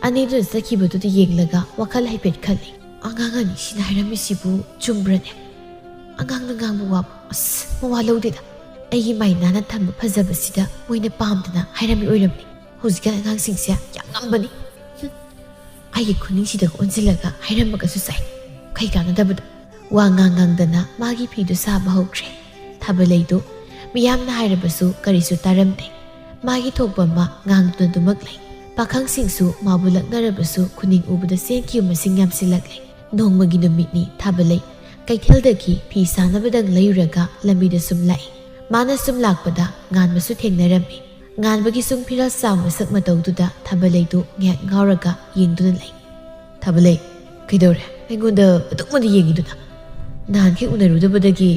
ꯑꯅꯤꯗꯨꯅ ꯆꯠꯈꯤꯕꯗꯨꯗ ꯌꯦꯡꯂꯒ ꯋꯥꯈꯜ ꯍꯥꯏꯐꯦꯠ ꯈꯜꯂꯤ꯫ "ꯑꯉꯥꯡ ꯑꯅꯤꯁꯤꯅ ꯍꯥꯏꯔꯝꯃꯤꯁꯤꯕꯨ ꯆꯨꯝꯕ꯭ꯔꯅꯦ? ꯑꯉꯥꯡꯅ ꯉꯥꯡꯕ ꯋꯥꯕꯨ ꯑꯁ ꯃꯋꯥ ꯂꯧꯗꯦꯗ꯫ ꯑꯩꯒꯤ ꯃꯥꯏ ꯅꯥꯟꯅ ꯊꯝꯕ ꯐꯖꯕꯁꯤꯗ ꯃꯣꯏꯅ ꯄꯥꯝꯗꯅ ꯍꯥꯏꯔꯝꯃꯤ ꯑꯣꯏꯔꯝꯅꯤ꯫ ꯍꯧꯖꯤꯛꯀꯥꯟ ꯑꯉꯥꯡꯁꯤꯡꯁꯦ ꯌꯥꯝ ꯉꯝꯕꯅꯤ꯫ ꯍꯨꯝ, ꯑꯩꯒꯤ ꯈꯨꯅꯤꯡꯁꯤꯗꯒ ꯑꯣꯟꯁꯤꯜꯂꯒ ꯍꯥꯏꯔꯝꯃꯒꯁꯨ ꯆꯥꯏ꯫ ꯀꯩ ꯀꯥꯟꯅꯗꯕꯗ꯫" ꯋꯥ ꯉꯥꯡ ꯉꯥꯡꯗꯅ ꯃꯥꯒꯤ ꯐꯤꯗꯨ ꯁꯥꯕ ꯍꯧꯈ꯭ꯔꯦ꯫ ꯊꯥꯕꯂꯩꯗꯨ ꯃꯤꯌꯥꯝꯅ ꯍꯥꯏꯔꯕꯁꯨ ꯀꯔꯤꯁꯨ ꯇꯥꯔꯝꯗꯦ꯫ ꯃꯥꯒꯤ ꯊꯣꯛꯄ ꯑꯃ ꯉꯥꯡꯗꯨꯅ ꯑꯗꯨꯃꯛ ꯂꯩ꯫ ꯄꯥꯈꯪꯁꯤꯡꯁꯨ ꯃꯥꯕꯨ ꯂꯛꯅꯔꯕꯁꯨ ꯈꯨꯅꯤꯡ ꯎꯕꯗ ꯆꯦꯟꯈꯤꯕ ꯃꯁꯤꯡ ꯌꯥꯝꯁꯤꯜꯂꯛꯂꯦ꯫ ꯅꯣꯡꯃꯒꯤ ꯅꯨꯃꯤꯠꯅꯤ꯫ ꯊꯥꯕꯂꯩ ꯀꯩꯊꯦꯜꯗꯒꯤ ꯐꯤ ꯁꯥꯅꯕꯗꯪ ꯂꯩꯔꯨꯔꯒ ꯂꯝꯕꯤꯗ ꯁꯨꯝ ꯂꯥꯛꯏ꯫ ꯃꯥꯅ ꯁꯨꯝ ꯂꯥꯛꯄꯗ ꯉꯥꯟꯕꯁꯨ ꯊꯦꯡꯅꯔꯝꯃꯤ꯫ ꯉꯥꯟꯕꯒꯤ ꯁꯨꯝ ꯐꯤꯔꯥꯜ ꯆꯥꯎ ꯃꯁꯛ ꯃꯇꯧꯗꯨꯗ ꯊꯥꯕꯂꯩꯗꯨ ꯉꯥꯏꯍꯥꯛ ꯉꯥꯎꯔꯒ ꯌꯦꯡꯗꯨꯅ ꯂꯩ꯫ "ꯊꯥꯕꯂꯩ, ꯀꯩꯗꯧꯔꯦ? ꯑꯩꯉꯣꯟꯗ ꯑꯗꯨꯛ ꯃꯨꯟꯅ ꯌꯦꯡꯉꯤꯗꯨꯅ? ꯅꯍꯥꯟꯈꯩ ꯎꯅꯔꯨꯗꯕꯗꯒꯤ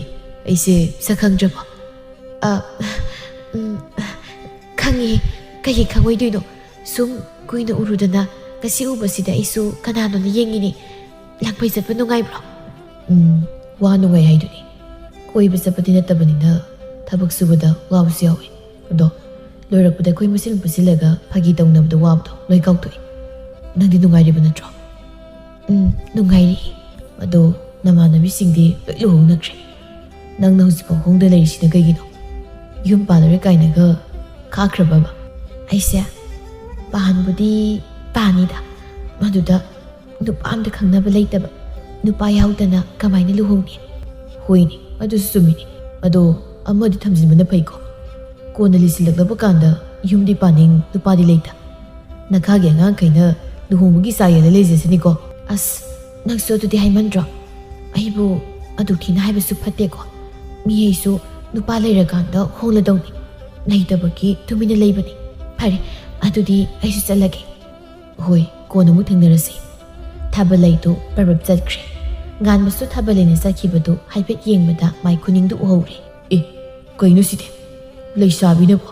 ꯑꯩꯁꯦ ꯁꯛ ꯈꯪꯗ꯭ꯔꯕꯣ?" "ꯑ, ꯀꯩꯒꯤ ꯈꯪꯉꯣꯏꯗꯣꯏꯅꯣ? ꯁꯨꯝ ꯀꯨꯏꯅ ꯎꯔꯨꯗꯅ ꯉꯁꯤ ꯎꯕꯁꯤꯗ ꯑꯩꯁꯨ ꯀꯅꯥꯅꯣꯅ ꯌꯦꯡꯉꯤꯅꯦ꯫ ꯂꯥꯡꯐꯩ ꯆꯠꯄ ꯅꯨꯡꯉꯥꯏꯕ꯭ꯔꯣ? ꯎꯝ, ꯋꯥ ꯅꯨꯡꯉꯥꯏ ꯍꯥꯏꯗꯨꯅꯤ꯫ ꯀꯣꯏꯕ ꯆꯠꯄꯗꯤ ꯅꯠꯇꯕꯅꯤꯅ ꯊꯕꯛ ꯁꯨꯕꯗ ꯋꯥꯕꯁꯨ ꯌꯥꯎꯋꯤ꯫ ꯑꯗꯣ ꯂꯣꯏꯔꯛꯄꯗ ꯑꯩꯈꯣꯏ ꯃꯁꯦꯟ ꯄꯨꯟꯁꯤꯜꯂꯒ ꯐꯥꯒꯤ ꯇꯧꯅꯕꯗ ꯋꯥꯕꯗꯣ ꯂꯣꯏ ꯀꯥꯎꯊꯣꯛꯏ꯫ ꯅꯪꯗꯤ ꯅꯨꯡꯉꯥꯏꯔꯤꯕ ꯅꯠꯇ꯭ꯔꯣ? ꯎꯝ, ꯅꯨꯡꯉꯥꯏꯔꯤ꯫ ꯑꯗꯣ ꯅꯃꯥꯟꯅꯕꯤꯁꯤꯡꯗꯤ ꯂꯣꯏ ꯂꯨꯍꯣꯡꯅꯈ꯭ꯔꯦ꯫ ꯅꯪꯅ ꯍꯧꯖꯤꯛꯐꯥꯎ ꯍꯣꯡꯗ ꯂꯩꯔꯤꯁꯤꯅ ꯀꯩꯒꯤꯅꯣ? ꯌꯨꯝ ꯄꯥꯜꯂꯔꯣꯏ ꯀꯥꯏꯅꯒ ꯈꯥꯈ꯭ꯔꯕꯕ? ꯑꯩꯁꯦ ꯄꯥꯟꯕꯨꯗꯤ ꯄꯥꯅꯤꯗ, ꯃꯗꯨꯗ ꯅꯨꯄꯥ ꯑꯝꯇ ꯈꯪꯅꯕ ꯂꯩꯇꯕ꯫ ꯅꯨꯄꯥ ꯌꯥꯎꯗꯅ ꯀꯃꯥꯏꯅ ꯂꯨꯍꯣꯡꯅꯤ? ꯍꯣꯏꯅꯦ, ꯑꯗꯨꯁꯨ ꯆꯨꯝꯃꯤꯅꯦ꯫ ꯑꯗꯣ ꯑꯃꯗꯤ ꯊꯝꯖꯤꯟꯕꯅ ꯐꯩꯀꯣ꯫ ꯀꯣꯟꯅ ꯂꯤꯁꯤꯜꯂꯛꯂꯕ ꯀꯥꯟꯗ ꯌꯨꯝꯗꯤ ꯄꯥꯅꯤꯡ, ꯅꯨꯄꯥꯗꯤ ꯂꯩꯇ꯫ ꯅꯈꯥꯒꯤ ꯑꯉꯥꯡꯈꯩꯅ ꯂꯨꯍꯣꯡꯕꯒꯤ ꯆꯥ ꯌꯦꯜꯂ ꯂꯩꯖꯁꯅꯤꯀꯣ꯫ ꯑꯁ, ꯅꯪꯁꯨ ꯑꯗꯨꯗꯤ ꯍꯥꯏꯃꯟꯗ꯭ꯔꯣ? ꯑꯩꯕꯨ ꯑꯗꯨ ꯊꯤꯅ ꯍꯥꯏꯕꯁꯨ ꯐꯠꯇꯦꯀꯣ꯫ ꯃꯤ ꯑꯩꯁꯨ ꯅꯨꯄꯥ ꯂꯩꯔꯀꯥꯟꯗ ꯍꯣꯡꯂꯗꯧꯅꯤ꯫ ꯂꯩꯇꯕꯒꯤ ꯇꯨꯃꯤꯟꯅ ꯂꯩꯕꯅꯤ꯫ ꯐꯔꯦ, ꯑꯗꯨꯗꯤ ꯑꯩꯁꯨ ꯆꯠꯂꯒꯦ꯫ ꯍꯣꯏ, ꯀꯣꯟꯅ ꯑꯃꯨꯛ ꯊꯦꯡꯅꯔꯁꯤ꯫ ꯊꯥꯕꯂꯩꯗꯨ ꯄꯔꯞ ꯆꯠꯈ꯭ꯔꯦ꯫ ꯉꯥꯟꯕꯁꯨ ꯊꯥꯕꯂꯩꯅ ꯆꯠꯈꯤꯕꯗꯨ ꯍꯥꯏꯐꯦꯠ ꯌꯦꯡꯕꯗ ꯃꯥꯏ ꯈꯨꯅꯤꯡꯗꯨ ꯎꯍꯧꯔꯦ꯫ ꯑꯦ, ꯀꯩꯅꯣ ꯁꯤꯗꯤ? ꯂꯩꯁꯥꯕꯤꯅꯕꯨ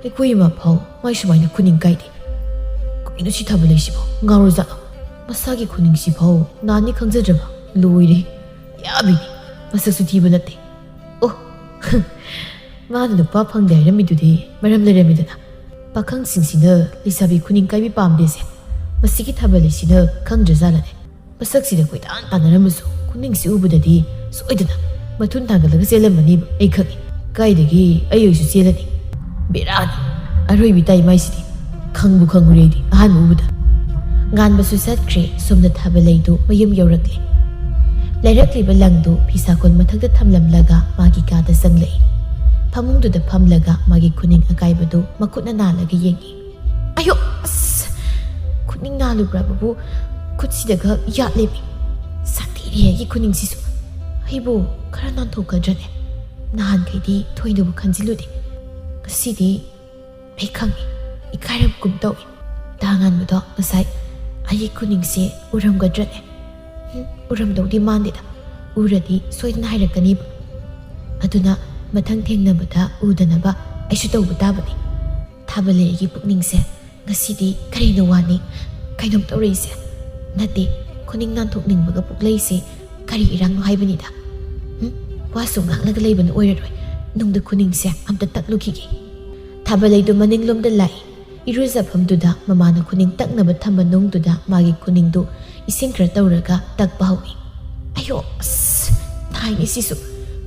ꯑꯩꯈꯣꯏ ꯏꯃꯥ ꯐꯥꯎ ꯃꯥꯏ ꯁꯨꯃꯥꯏꯅ ꯈꯨꯅꯤꯡ ꯀꯥꯏꯗꯦ꯫ ꯀꯩꯅꯣ ꯁꯤ ꯊꯥꯕꯂꯩꯁꯤꯕꯣ? ꯉꯥꯎꯔꯖꯥꯠꯂꯣ? ꯃꯁꯥꯒꯤ ꯈꯨꯅꯤꯡꯁꯤ ꯐꯥꯎ ꯅꯥꯅꯤ ꯈꯪꯖꯗ꯭ꯔꯕ? ꯂꯣꯏꯔꯦ꯫ ꯌꯥꯕꯤꯅꯤ꯫ ꯃꯁꯛꯁꯨ ꯊꯤꯕ ꯅꯠꯇꯦ꯫ ꯑꯣ, ꯃꯥꯅ ꯅꯨꯄꯥ ꯐꯪꯗꯦ ꯍꯥꯏꯔꯝꯃꯤꯗꯨꯗꯤ ꯃꯔꯝ ꯂꯩꯔꯝꯃꯤꯗꯅ꯫ ꯄꯥꯈꯪꯁꯤꯡꯁꯤꯅ ꯂꯩꯁꯥꯕꯤ ꯈꯨꯅꯤꯡ ꯀꯥꯏꯕꯤ ꯄꯥꯝꯗꯦꯁꯦ ꯃꯁꯤꯒꯤ ꯊꯥꯕꯂꯩꯁꯤꯅ ꯈꯪꯗ꯭ꯔꯖꯥꯠꯂꯅꯦ꯫ ꯃꯁꯛꯁꯤꯗ ꯀꯣꯏꯇꯥꯟ ꯇꯥꯟꯅꯔꯝꯃꯁꯨ ꯈꯨꯅꯤꯡꯁꯤ ꯎꯕꯗꯗꯤ ꯁꯣꯏꯗꯅ ꯃꯊꯨꯟ ꯊꯥꯡꯒꯠꯂꯒ ꯆꯦꯜꯂꯝꯃꯅꯤꯕ ꯑꯩ ꯈꯪꯉꯤ꯫ ꯀꯥꯏꯗꯒꯤ ꯑꯩ ꯑꯣꯏꯁꯨ ꯆꯦꯜꯂꯅꯤ꯫ ꯕꯦꯔꯥꯅꯤ꯫ ꯑꯔꯣꯏꯕꯤ ꯇꯥꯏ ꯃꯥꯏꯁꯤꯗꯤ꯫ ꯈꯪꯕꯨ ꯈꯪꯉꯨꯔꯦ ꯑꯩꯗꯤ ꯑꯍꯥꯟꯕ ꯎꯕꯗ꯫ ꯉꯥꯟꯕꯁꯨ ꯆꯠꯈ꯭ꯔꯦ꯫ ꯁꯣꯝꯗ ꯊꯥꯕꯂꯩꯗꯨ ꯃꯌꯨꯝ ꯌꯧꯔꯛꯂꯦ꯫ ꯂꯩꯔꯛꯂꯤꯕ ꯂꯪꯗꯨ ꯐꯤꯁꯥꯀꯣꯜ ꯃꯊꯛꯇ ꯊꯝꯂꯝꯂꯒ ꯃꯥꯒꯤ ꯀꯥꯗ ꯆꯪꯂꯛꯏ꯫ ꯐꯃꯨꯡꯗꯨꯗ ꯐꯝꯂꯒ ꯃꯥꯒꯤ ꯈꯨꯅꯤꯡ ꯑꯀꯥꯏꯕꯗꯨ ꯃꯈꯨꯠꯅ ꯅꯥꯜꯂꯒ ꯌꯦꯡꯏ꯫ ꯑꯌꯣ! ꯑꯁ! ꯈꯨꯅꯤꯡ ꯅꯥꯜꯂꯨꯕ꯭ꯔꯕꯕꯨ ꯈꯨꯠꯁꯤꯗꯒ ꯌꯥꯠꯂꯦꯃꯤ꯫ ꯁꯥꯊꯤꯔꯦ ꯑꯩꯒꯤ ꯈꯨꯅꯤꯡꯁꯤꯁꯨ꯫ ꯑꯩꯕꯨ ꯈꯔ ꯅꯥꯟꯊꯣꯛꯀꯗ꯭ꯔꯅꯦ? ꯅꯍꯥꯟꯈꯩꯗꯤ ꯊꯣꯏꯅꯕꯨ ꯈꯟꯖꯤꯜꯂꯨꯗꯦ꯫ ꯉꯁꯤꯗꯤ ꯑꯩ ꯈꯪꯉꯤ, ꯏꯀꯥꯏꯔꯝꯒꯨꯝ ꯇꯧꯏ꯫ ꯇꯥ ꯉꯥꯟꯕꯗꯣ ꯉꯁꯥꯏ ꯑꯩꯒꯤ ꯈꯨꯅꯤꯡꯁꯦ ꯎꯔꯝꯒꯗ꯭ꯔꯅꯦ? ꯍꯨꯝ, ꯎꯔꯝꯗꯧꯗꯤ ꯃꯥꯟꯗꯦꯗ꯫ ꯎꯔꯗꯤ ꯁꯣꯏꯗꯅ ꯍꯥꯏꯔꯛꯀꯅꯤꯕ꯫ ꯑꯗꯨꯅ ꯃꯊꯪ ꯊꯦꯡꯅꯕꯗ ꯎꯗꯅꯕ ꯑꯩꯁꯨ ꯇꯧꯕ ꯇꯥꯕꯅꯤ꯫ ꯊꯥꯕꯂꯩꯒꯤ ꯄꯨꯛꯅꯤꯡꯁꯦ ꯉꯁꯤꯗꯤ ꯀꯔꯤꯅꯣ ꯋꯥꯅꯤ? ꯀꯩꯅꯣꯝ ꯇꯧꯔꯛꯏꯁꯦ? ꯅꯠꯇꯦ, ꯈꯨꯅꯤꯡ ꯅꯥꯟꯊꯣꯛꯅꯤꯡꯕꯒ ꯄꯣꯛꯂꯛꯏꯁꯦ ꯀꯔꯤ ꯏꯔꯥꯡꯅꯣ ꯍꯥꯏꯕꯅꯤꯗ? ꯎꯝ? ꯋꯥꯁꯨ ꯉꯥꯡꯂꯒ ꯂꯩꯕꯅ ꯑꯣꯏꯔꯔꯣꯏ꯫ ꯅꯨꯡꯗ ꯈꯨꯅꯤꯡꯁꯦ ꯑꯝꯇ ꯇꯛꯂꯨꯈꯤꯒꯦ꯫ ꯊꯥꯕꯂꯩꯗꯨ ꯃꯅꯤꯡꯂꯣꯝꯗ ꯂꯥꯛꯏ꯫ ꯏꯔꯨꯖꯐꯝꯗꯨꯗ ꯃꯃꯥꯅ ꯈꯨꯅꯤꯡ ꯇꯛꯅꯕ ꯊꯝꯕ ꯅꯨꯡꯗꯨꯗ ꯃꯥꯒꯤ ꯈꯨꯅꯤꯡꯗꯨ ꯏꯁꯤꯡ ꯈꯔ ꯇꯧꯔꯒ ꯇꯛꯄ ꯍꯧꯏ꯫ ꯑꯌꯣ, ꯑꯁ, ꯅꯥꯏꯅꯦ ꯁꯤꯁꯨ꯫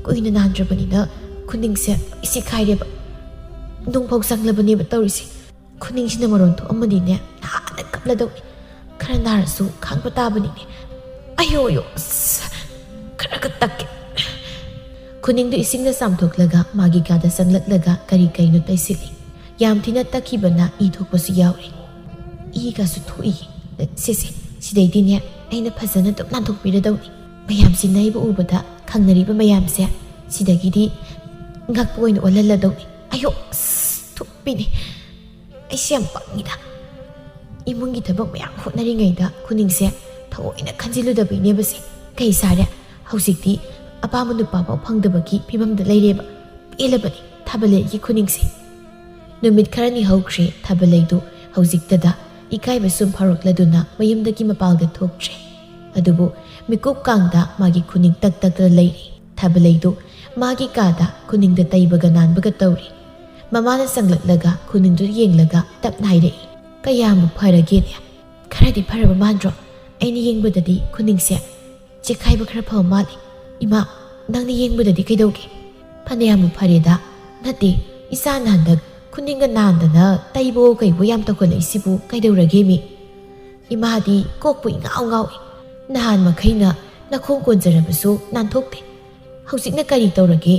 ꯀꯨꯏꯅ ꯅꯥꯟꯗ꯭ꯔꯕꯅꯤꯅ ꯈꯨꯅꯤꯡꯁꯦ ꯏꯁꯤꯈꯥꯏꯔꯦꯕ꯫ ꯅꯨꯡꯐꯥꯎ ꯆꯪꯂꯕꯅꯦꯕ ꯇꯧꯔꯤꯁꯦ꯫ ꯈꯨꯅꯤꯡꯁꯤꯅ ꯃꯔꯣꯟ ꯊꯣꯛꯑꯝꯃꯗꯤꯅꯦ, ꯅꯍꯥꯟꯅ ꯀꯞꯂꯗꯧꯅꯤ꯫ ꯈꯔ ꯅꯥꯔꯁꯨ ꯈꯥꯡꯕ ꯇꯥꯕꯅꯤꯅꯦ꯫ ꯑꯌꯣ, ꯑꯌꯣ, ꯑꯁ, ꯈꯔꯒ ꯇꯛꯀꯦ꯫ ꯈꯨꯅꯤꯡꯗꯨ ꯏꯁꯤꯡꯅ ꯆꯥꯝꯊꯣꯛꯂꯒ ꯃꯥꯒꯤ ꯀꯥꯗ ꯆꯪꯂꯛꯂꯒ ꯀꯔꯤ ꯀꯔꯤꯅꯣ ꯇꯩꯁꯤꯜꯂꯤ꯫ ꯌꯥꯝ ꯊꯤꯅ ꯇꯛꯈꯤꯕꯅ ꯏ ꯊꯣꯛꯄꯁꯨ ꯌꯥꯎꯔꯤ꯫ ꯏꯒꯁꯨ ꯊꯣꯛꯏ꯫ ꯁꯦ, ꯁꯦ, ꯁꯤꯗꯩꯗꯤꯅꯦ ꯑꯩꯅ ꯐꯖꯅ ꯑꯗꯨꯝ ꯅꯥꯟꯊꯣꯛꯄꯤꯔꯗꯧꯅꯤ꯫ ꯃꯌꯥꯝꯁꯤꯅ ꯑꯩꯕꯨ ꯎꯕꯗ ꯈꯪꯅꯔꯤꯕ ꯃꯌꯥꯝꯁꯦ ꯁꯤꯗꯒꯤꯗꯤ ꯉꯛꯄ ꯑꯣꯏꯅ ꯑꯣꯜꯍꯜꯂꯗꯧꯅꯤ꯫ ꯑꯌꯣ, ꯑꯁ, ꯊꯨꯞꯄꯤꯅꯦ꯫ ꯑꯩꯁꯦ ꯌꯥꯝ ꯄꯪꯉꯤꯗ꯫ ꯏꯃꯨꯡꯒꯤ ꯊꯕꯛ ꯃꯌꯥꯝ ꯍꯣꯠꯅꯔꯤꯉꯩꯗ ꯈꯨꯅꯤꯡꯁꯦ ꯊꯑꯣꯏꯅ ꯈꯟꯖꯤꯜꯂꯨꯗꯕꯩꯅꯦꯕꯁꯦ꯫ ꯀꯩ ꯁꯥꯔꯦ? ꯍꯧꯖꯤꯛꯇꯤ ꯑꯄꯥꯝꯕ ꯅꯨꯄꯥꯐꯥꯎ ꯐꯪꯗꯕꯒꯤ ꯐꯤꯕꯝꯗ ꯂꯩꯔꯦꯕ꯫ ꯄꯦꯜꯂꯕꯅꯤ ꯊꯥꯕꯂꯩꯒꯤ ꯈꯨꯅꯤꯡꯁꯦ꯫ ꯅꯨꯃꯤꯠ ꯈꯔꯅꯤ ꯍꯧꯈ꯭ꯔꯦ ꯊꯥꯕꯂꯩꯗꯨ ꯍꯧꯖꯤꯛꯇꯗ ꯏꯀꯥꯏꯕ ꯁꯨꯝ ꯐꯥꯎꯔꯛꯂꯗꯨꯅ ꯃꯌꯨꯝꯗꯒꯤ ꯃꯄꯥꯜꯗ ꯊꯣꯛꯇ꯭ꯔꯦ꯫ ꯑꯗꯨꯕꯨ ꯃꯤꯀꯨꯞ ꯀꯥꯡꯗ ꯃꯥꯒꯤ ꯈꯨꯅꯤꯡ ꯇꯛ ꯇꯛꯇ ꯂꯩꯔꯤ꯫ ꯊꯥꯕꯂꯩꯗꯨ ꯃꯥꯒꯤ ꯀꯥꯗ ꯈꯨꯅꯤꯡꯗ ꯇꯩꯕꯒ ꯅꯥꯟꯕꯒ ꯇꯧꯔꯤ꯫ ꯃꯃꯥꯅ ꯆꯪꯂꯛꯂꯒ ꯈꯨꯅꯤꯡꯗꯨ ꯌꯦꯡꯂꯒ ꯇꯞꯅ ꯍꯥꯏꯔꯛꯏ, "ꯀꯌꯥꯝꯕꯨ ꯐꯔꯒꯦꯅꯦ? ꯈꯔꯗꯤ ꯐꯔꯕ ꯃꯥꯟꯗ꯭ꯔꯣ? ꯑꯩꯅ ꯌꯦꯡꯕꯗꯗꯤ ꯈꯨꯅꯤꯡꯁꯦ ꯆꯦꯈꯥꯏꯕ ꯈꯔ ꯐꯕ ꯃꯥꯜꯂꯤ꯫ ꯏꯃꯥ, ꯅꯪꯅ ꯌꯦꯡꯕꯗꯗꯤ ꯀꯩꯗꯧꯒꯦ?" "ꯐꯅꯌꯥꯝꯕꯨ ꯐꯔꯦꯗ꯫ ꯅꯠꯇꯦ, ꯏꯆꯥꯅ ꯍꯟꯗꯛ ꯈꯨꯅꯤꯡꯒ ꯅꯥꯟꯗꯅ ꯇꯩꯕꯣ ꯀꯩꯕꯣ ꯌꯥꯝ ꯇꯧꯈꯠꯂꯛꯏꯁꯤꯕꯨ ꯀꯩꯗꯧꯔꯒꯦ ꯃꯤ? ꯏꯃꯥꯗꯤ ꯀꯣꯛꯄꯨ ꯏꯉꯥꯎ ꯉꯥꯎꯏ꯫ ꯅꯍꯥꯟ ꯃꯈꯩꯅ ꯅꯈꯣꯡ ꯀꯣꯟꯖꯔꯕꯁꯨ ꯅꯥꯟꯊꯣꯛꯇꯦ꯫ ꯍꯧꯖꯤꯛꯅ ꯀꯔꯤ ꯇꯧꯔꯒꯦ?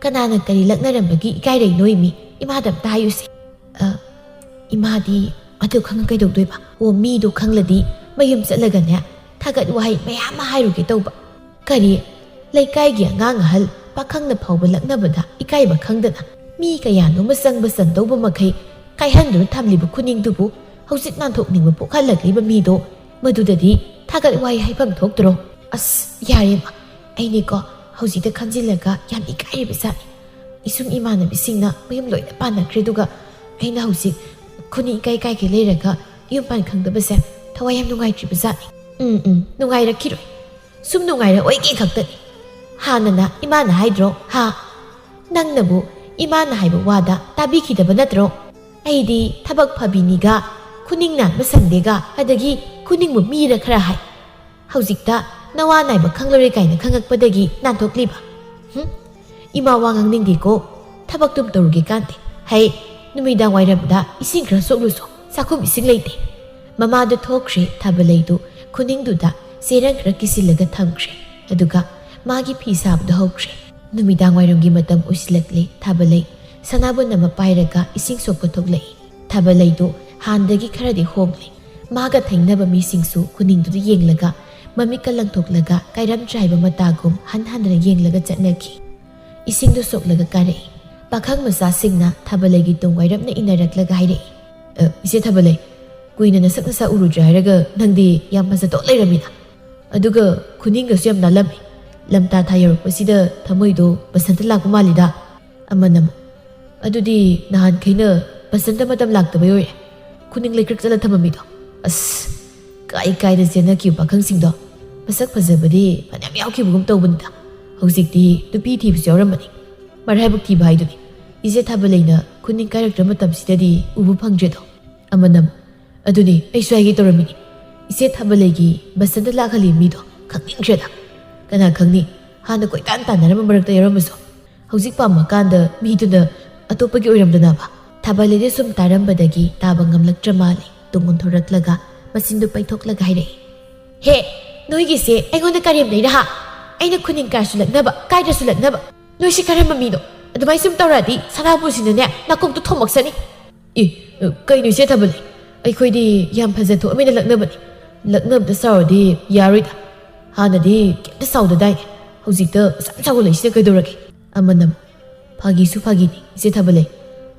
ꯀꯅꯥꯅ ꯀꯔꯤ ꯂꯛꯅꯔꯝꯕꯒꯤ ꯏꯀꯥꯏꯔꯛꯏꯅꯣ ꯃꯤ? ꯏꯃꯥꯗ ꯑꯝꯇ ꯍꯥꯏꯌꯨꯁꯦ꯫" "ꯑ, ꯏꯃꯥꯗꯤ ꯑꯗꯨ ꯈꯪꯉ ꯀꯩꯗꯧꯗꯣꯏꯕ? ꯑꯣ, ꯃꯤꯗꯣ ꯈꯪꯂꯗꯤ ꯃꯌꯨꯝ ꯆꯠꯂꯒꯅꯦ ꯊꯥꯒꯠ ꯋꯥꯍꯩ ꯃꯌꯥꯝ ꯑꯃ ꯍꯥꯏꯔꯨꯒꯦ ꯇꯧꯕ꯫ ꯀꯔꯤ, ꯂꯩꯀꯥꯏꯒꯤ ꯑꯉꯥꯡ ꯑꯍꯜ ꯄꯥꯈꯪꯅ ꯐꯥꯎꯕ ꯂꯛꯅꯕꯗ ꯏꯀꯥꯏꯕ ꯈꯪꯗꯅ ꯃꯤ ꯀꯌꯥꯅꯣꯃ ꯆꯪꯕ ꯆꯟꯗꯧꯕ ꯃꯈꯩ ꯀꯥꯏꯍꯟꯗꯨꯅ ꯊꯝꯂꯤꯕ ꯈꯨꯅꯤꯡꯗꯨꯕꯨ ꯍꯧꯖꯤꯛ ꯅꯥꯟꯊꯣꯛꯅꯤꯡꯕ ꯄꯣꯛꯍꯜꯂꯛꯂꯤꯕ ꯃꯤꯗꯣ ꯃꯗꯨꯗꯗꯤ ꯊꯥꯒꯠ ꯋꯥꯍꯩ ꯍꯥꯏꯐꯝ ꯊꯣꯛꯇ꯭ꯔꯣ? ꯑꯁ, ꯌꯥꯔꯦ ꯃꯥ, ꯑꯩꯅꯦꯀꯣ ꯍꯧꯖꯤꯛꯇ ꯈꯟꯖꯤꯜꯂꯒ ꯌꯥꯝ ꯏꯀꯥꯏꯔꯤꯕ ꯖꯥꯠꯅꯤ꯫ ꯏꯁꯨꯡ ꯏꯃꯥꯟꯅꯕꯤꯁꯤꯡꯅ ꯃꯌꯨꯝ ꯂꯣꯏꯅ ꯄꯥꯟꯅꯈ꯭ꯔꯦ, ꯑꯗꯨꯒ ꯑꯩꯅ ꯍꯧꯖꯤꯛ ꯈꯨꯅꯤꯡ ꯏꯀꯥꯏ ꯀꯥꯏꯒꯩ ꯂꯩꯔꯒ ꯌꯨꯝ ꯄꯥꯟ ꯈꯪꯗꯕꯁꯦ ꯊꯋꯥꯏ ꯌꯥꯝ ꯅꯨꯡꯉꯥꯏꯇ꯭ꯔꯤꯕ ꯖꯥꯠꯅꯤ꯫ ꯎꯝ, ꯎꯝ, ꯅꯨꯡꯉꯥꯏꯔꯛꯈꯤꯔꯣꯏ꯫ ꯁꯨꯝ ꯅꯨꯡꯉꯥꯏꯔꯛꯑꯣꯏꯒꯦ ꯈꯛꯇꯅꯤ꯫ ꯍꯥꯟꯅꯅ ꯏꯃꯥꯅ ꯍꯥꯏꯗ꯭ꯔꯣ? ꯍꯥ? ꯅꯪꯅꯕꯨ ꯏꯃꯥꯅ ꯍꯥꯏꯕ ꯋꯥꯗ ꯇꯥꯕꯤꯈꯤꯗꯕ ꯅꯠꯇ꯭ꯔꯣ? ꯑꯩꯗꯤ ꯊꯕꯛ ꯐꯕꯤꯅꯤꯒ, ꯈꯨꯅꯤꯡ ꯅꯥꯟꯕ ꯁꯪꯗꯦꯒ, ꯑꯗꯒꯤ ꯈꯨꯅꯤꯡꯕꯨ ꯃꯤꯔ ꯈꯔ ꯍꯥꯏ꯫ ꯍꯧꯖꯤꯛꯇ ꯅꯋꯥ ꯅꯥꯏꯕ ꯈꯪꯂꯔꯣꯏ ꯀꯥꯏꯅ ꯈꯪꯉꯛꯄꯗꯒꯤ ꯅꯥꯟꯊꯣꯛꯂꯤꯕ꯫ ꯍꯨꯝ? ꯏꯃꯥ ꯋꯥ ꯉꯥꯡꯅꯤꯡꯗꯦꯀꯣ꯫ ꯊꯕꯛꯇꯨꯝ ꯇꯧꯔꯨꯒꯦ ꯀꯥꯟꯗꯦ꯫ ꯍꯩ, ꯅꯨꯃꯤꯗꯥꯡ ꯋꯥꯏꯔꯝꯗ ꯏꯁꯤꯡ ꯈꯔ ꯁꯣꯛꯂꯨꯁꯣ꯫ ꯆꯥꯛꯈꯨꯝ ꯏꯁꯤꯡ ꯂꯩꯇꯦ꯫ ꯃꯃꯥꯗꯨ ꯊꯣꯛꯈ꯭ꯔꯦ꯫ ꯊꯥꯕꯂꯩꯗꯨ ꯈꯨꯅꯤꯡꯗꯨꯗ ꯆꯦꯔꯪ ꯈꯔ ꯀꯤꯁꯤꯜꯂꯒ ꯊꯝꯈ꯭ꯔꯦ꯫ ꯑꯗꯨꯒ ꯃꯥꯒꯤ ꯐꯤ ꯁꯥꯕꯗ ꯍꯧꯈ꯭ꯔꯦ꯫ ꯅꯨꯃꯤꯗꯥꯡ ꯋꯥꯏꯔꯝꯒꯤ ꯃꯇꯝ ꯑꯣꯏꯁꯤꯜꯂꯛꯂꯦ꯫ ꯊꯥꯕꯂꯩ ꯁꯅꯥꯕꯨꯟ ꯑꯃ ꯄꯥꯏꯔꯒ ꯏꯁꯤꯡ ꯁꯣꯛꯄ ꯊꯣꯛꯂꯛꯏ꯫ ꯊꯥꯕꯂꯩꯗꯨ ꯍꯥꯟꯅꯗꯒꯤ ꯈꯔꯗꯤ ꯍꯣꯡꯂꯦ꯫ ꯃꯥꯒ ꯊꯩꯅꯕ ꯃꯤꯁꯤꯡꯁꯨ ꯈꯨꯅꯤꯡꯗꯨꯗ ꯌꯦꯡꯂꯒ, ꯃꯃꯤꯠꯀ ꯂꯪꯊꯣꯛꯂꯒ ꯀꯥꯏꯔꯝ ꯆꯥꯏꯕ ꯃꯇꯥꯒꯨꯝ ꯍꯟ ꯍꯟꯗꯅ ꯌꯦꯡꯂꯒ ꯆꯠꯅꯈꯤ꯫ ꯏꯁꯤꯡꯗꯨ ꯁꯣꯛꯂꯒ ꯀꯥꯔꯛꯏ꯫ ꯄꯥꯈꯪ ꯃꯆꯥꯁꯤꯡꯅ ꯊꯥꯕꯂꯩꯒꯤ ꯇꯨꯡ ꯋꯥꯏꯔꯞꯅ ꯏꯟꯅꯔꯛꯂꯒ ꯍꯥꯏꯔꯛꯏ, "ꯑ, ꯏꯆꯦ ꯊꯥꯕꯂꯩ, ꯀꯨꯏꯅ ꯅꯁꯛ ꯅꯁꯥ ꯎꯔꯨꯗ꯭ꯔꯦ ꯍꯥꯏꯔꯒ ꯅꯪꯗꯤ ꯌꯥꯝ ꯐꯖꯊꯣꯛ ꯂꯩꯔꯝꯃꯤꯅ꯫ ꯑꯗꯨꯒ ꯈꯨꯅꯤꯡꯒꯁꯨ ꯌꯥꯝ ꯅꯥꯜꯂꯝꯃꯤ꯫ ꯂꯝꯇꯥ ꯊꯥ ꯌꯧꯔꯛꯄꯁꯤꯗ ꯊꯃꯣꯏꯗꯣ ꯕꯁꯟꯇ ꯂꯥꯛꯄ ꯃꯥꯜꯂꯤꯗ"꯫ ꯑꯃꯅ ꯑꯃꯨꯛ, "ꯑꯗꯨꯗꯤ ꯅꯍꯥꯟꯈꯩꯅ ꯕꯁꯟꯇ ꯃꯇꯝ ꯂꯥꯛꯇꯕꯩ ꯑꯣꯏꯔꯦ, ꯈꯨꯅꯤꯡ ꯂꯩꯀ꯭ꯔꯛ ꯆꯠꯂ ꯊꯝꯃꯝꯃꯤꯗꯣ꯫ ꯑꯁ, ꯀꯥꯏ ꯀꯥꯏꯗ ꯆꯦꯟꯅꯈꯤꯕ ꯄꯥꯈꯪꯁꯤꯡꯗꯣ꯫ ꯃꯁꯛ ꯐꯖꯕꯗꯤ ꯐꯅꯌꯥꯝ ꯌꯥꯎꯈꯤꯕꯒꯨꯝ ꯇꯧꯕꯅꯤꯗ꯫ ꯍꯧꯖꯤꯛꯇꯤ ꯅꯨꯄꯤ ꯊꯤꯕꯁꯨ ꯌꯥꯎꯔꯝꯃꯅꯤ꯫ ꯃꯔꯥꯏꯕꯛ ꯊꯤꯕ ꯍꯥꯏꯗꯨꯅꯤ꯫ ꯏꯆꯦ ꯊꯥꯕꯂꯩꯅ ꯈꯨꯅꯤꯡ ꯀꯥꯏꯔꯛꯇ꯭ꯔ ꯃꯇꯝꯁꯤꯗꯗꯤ ꯎꯕ ꯐꯪꯗ꯭ꯔꯦꯗꯣ"꯫ ꯑꯃꯅ ꯑꯃꯨꯛ, "ꯑꯗꯨꯅꯤ ꯑꯩꯁꯨ ꯍꯥꯏꯒꯦ ꯇꯧꯔꯝꯃꯤꯅꯤ꯫ ꯏꯆꯦ ꯊꯥꯕꯂꯩꯒꯤ ꯕꯁꯟꯇ ꯂꯥꯛꯍꯜꯂꯤ ꯃꯤꯗꯣ ꯈꯪꯅꯤꯡꯈ꯭ꯔꯦꯗ꯫ ꯀꯅꯥ ꯈꯪꯅꯤ, ꯍꯥꯟꯅ ꯀꯣꯏꯇꯥꯟ ꯇꯥꯟꯅꯔꯝꯕ ꯃꯔꯛꯇ ꯌꯥꯎꯔꯝꯃꯁꯨ꯫ ꯍꯧꯖꯤꯛ ꯄꯥꯝꯃꯀꯥꯟꯗ ꯃꯤꯗꯨꯅ ꯑꯇꯣꯞꯄꯒꯤ ꯑꯣꯏꯔꯝꯗꯅꯕ?" ꯊꯥꯕꯂꯩꯗꯤ ꯁꯨꯝ ꯇꯥꯔꯝꯕꯗꯒꯤ ꯇꯥꯕ ꯉꯝꯂꯛꯇ꯭ꯔ ꯃꯥꯜꯂꯦ꯫ ꯇꯨꯡ ꯑꯣꯟꯊꯣꯔꯛꯂꯒ ꯃꯆꯤꯟꯗꯨ ꯄꯩꯊꯣꯛꯂꯒ ꯍꯥꯏꯔꯛꯏ, "ꯍꯦ, ꯅꯣꯏꯒꯤꯁꯦ ꯑꯩꯉꯣꯟꯗ ꯀꯔꯦꯝꯅꯩꯔ ꯍꯥ? ꯑꯩꯅ ꯈꯨꯅꯤꯡ ꯀꯥꯏꯔꯁꯨ ꯂꯛꯅꯕ, ꯀꯥꯏꯗ꯭ꯔꯁꯨ ꯂꯛꯅꯕ꯫ ꯅꯣꯏꯁꯤ ꯀꯔꯝꯕ ꯃꯤꯅꯣ? ꯑꯗꯨꯃꯥꯏ ꯁꯨꯝ ꯇꯧꯔꯛꯑꯗꯤ ꯁꯅꯥꯕꯨꯁꯤꯅꯅꯦ ꯅꯀꯣꯛꯇꯣ ꯊꯣꯝꯃꯛꯆꯅꯤ꯫ ꯑꯦ, ꯀꯩꯅꯣ ꯏꯆꯦ ꯊꯥꯕꯂꯩ? ꯑꯩꯈꯣꯏꯗꯤ ꯌꯥꯝ ꯐꯖ ꯊꯣꯛꯑꯃꯤꯅ ꯂꯛꯅꯕꯅꯤ꯫ ꯂꯛꯅꯕꯗ ꯁꯥꯎꯔꯗꯤ ꯌꯥꯔꯣꯏꯗ꯫ ꯍꯥꯟꯅꯗꯤ ꯀꯩꯝꯇ ꯁꯥꯎꯗꯗꯥꯏꯅꯦ꯫ ꯍꯧꯖꯤꯛꯇ ꯑꯁꯨꯛ ꯌꯥꯝ ꯆꯥꯎꯈꯠꯂꯛꯏꯁꯤꯅ ꯀꯩꯗꯧꯔꯒꯦ?" ꯑꯃꯅ, "ꯐꯥꯒꯤꯁꯨ ꯐꯥꯒꯤꯅꯤ, ꯏꯆꯦ ꯊꯥꯕꯂꯩ꯫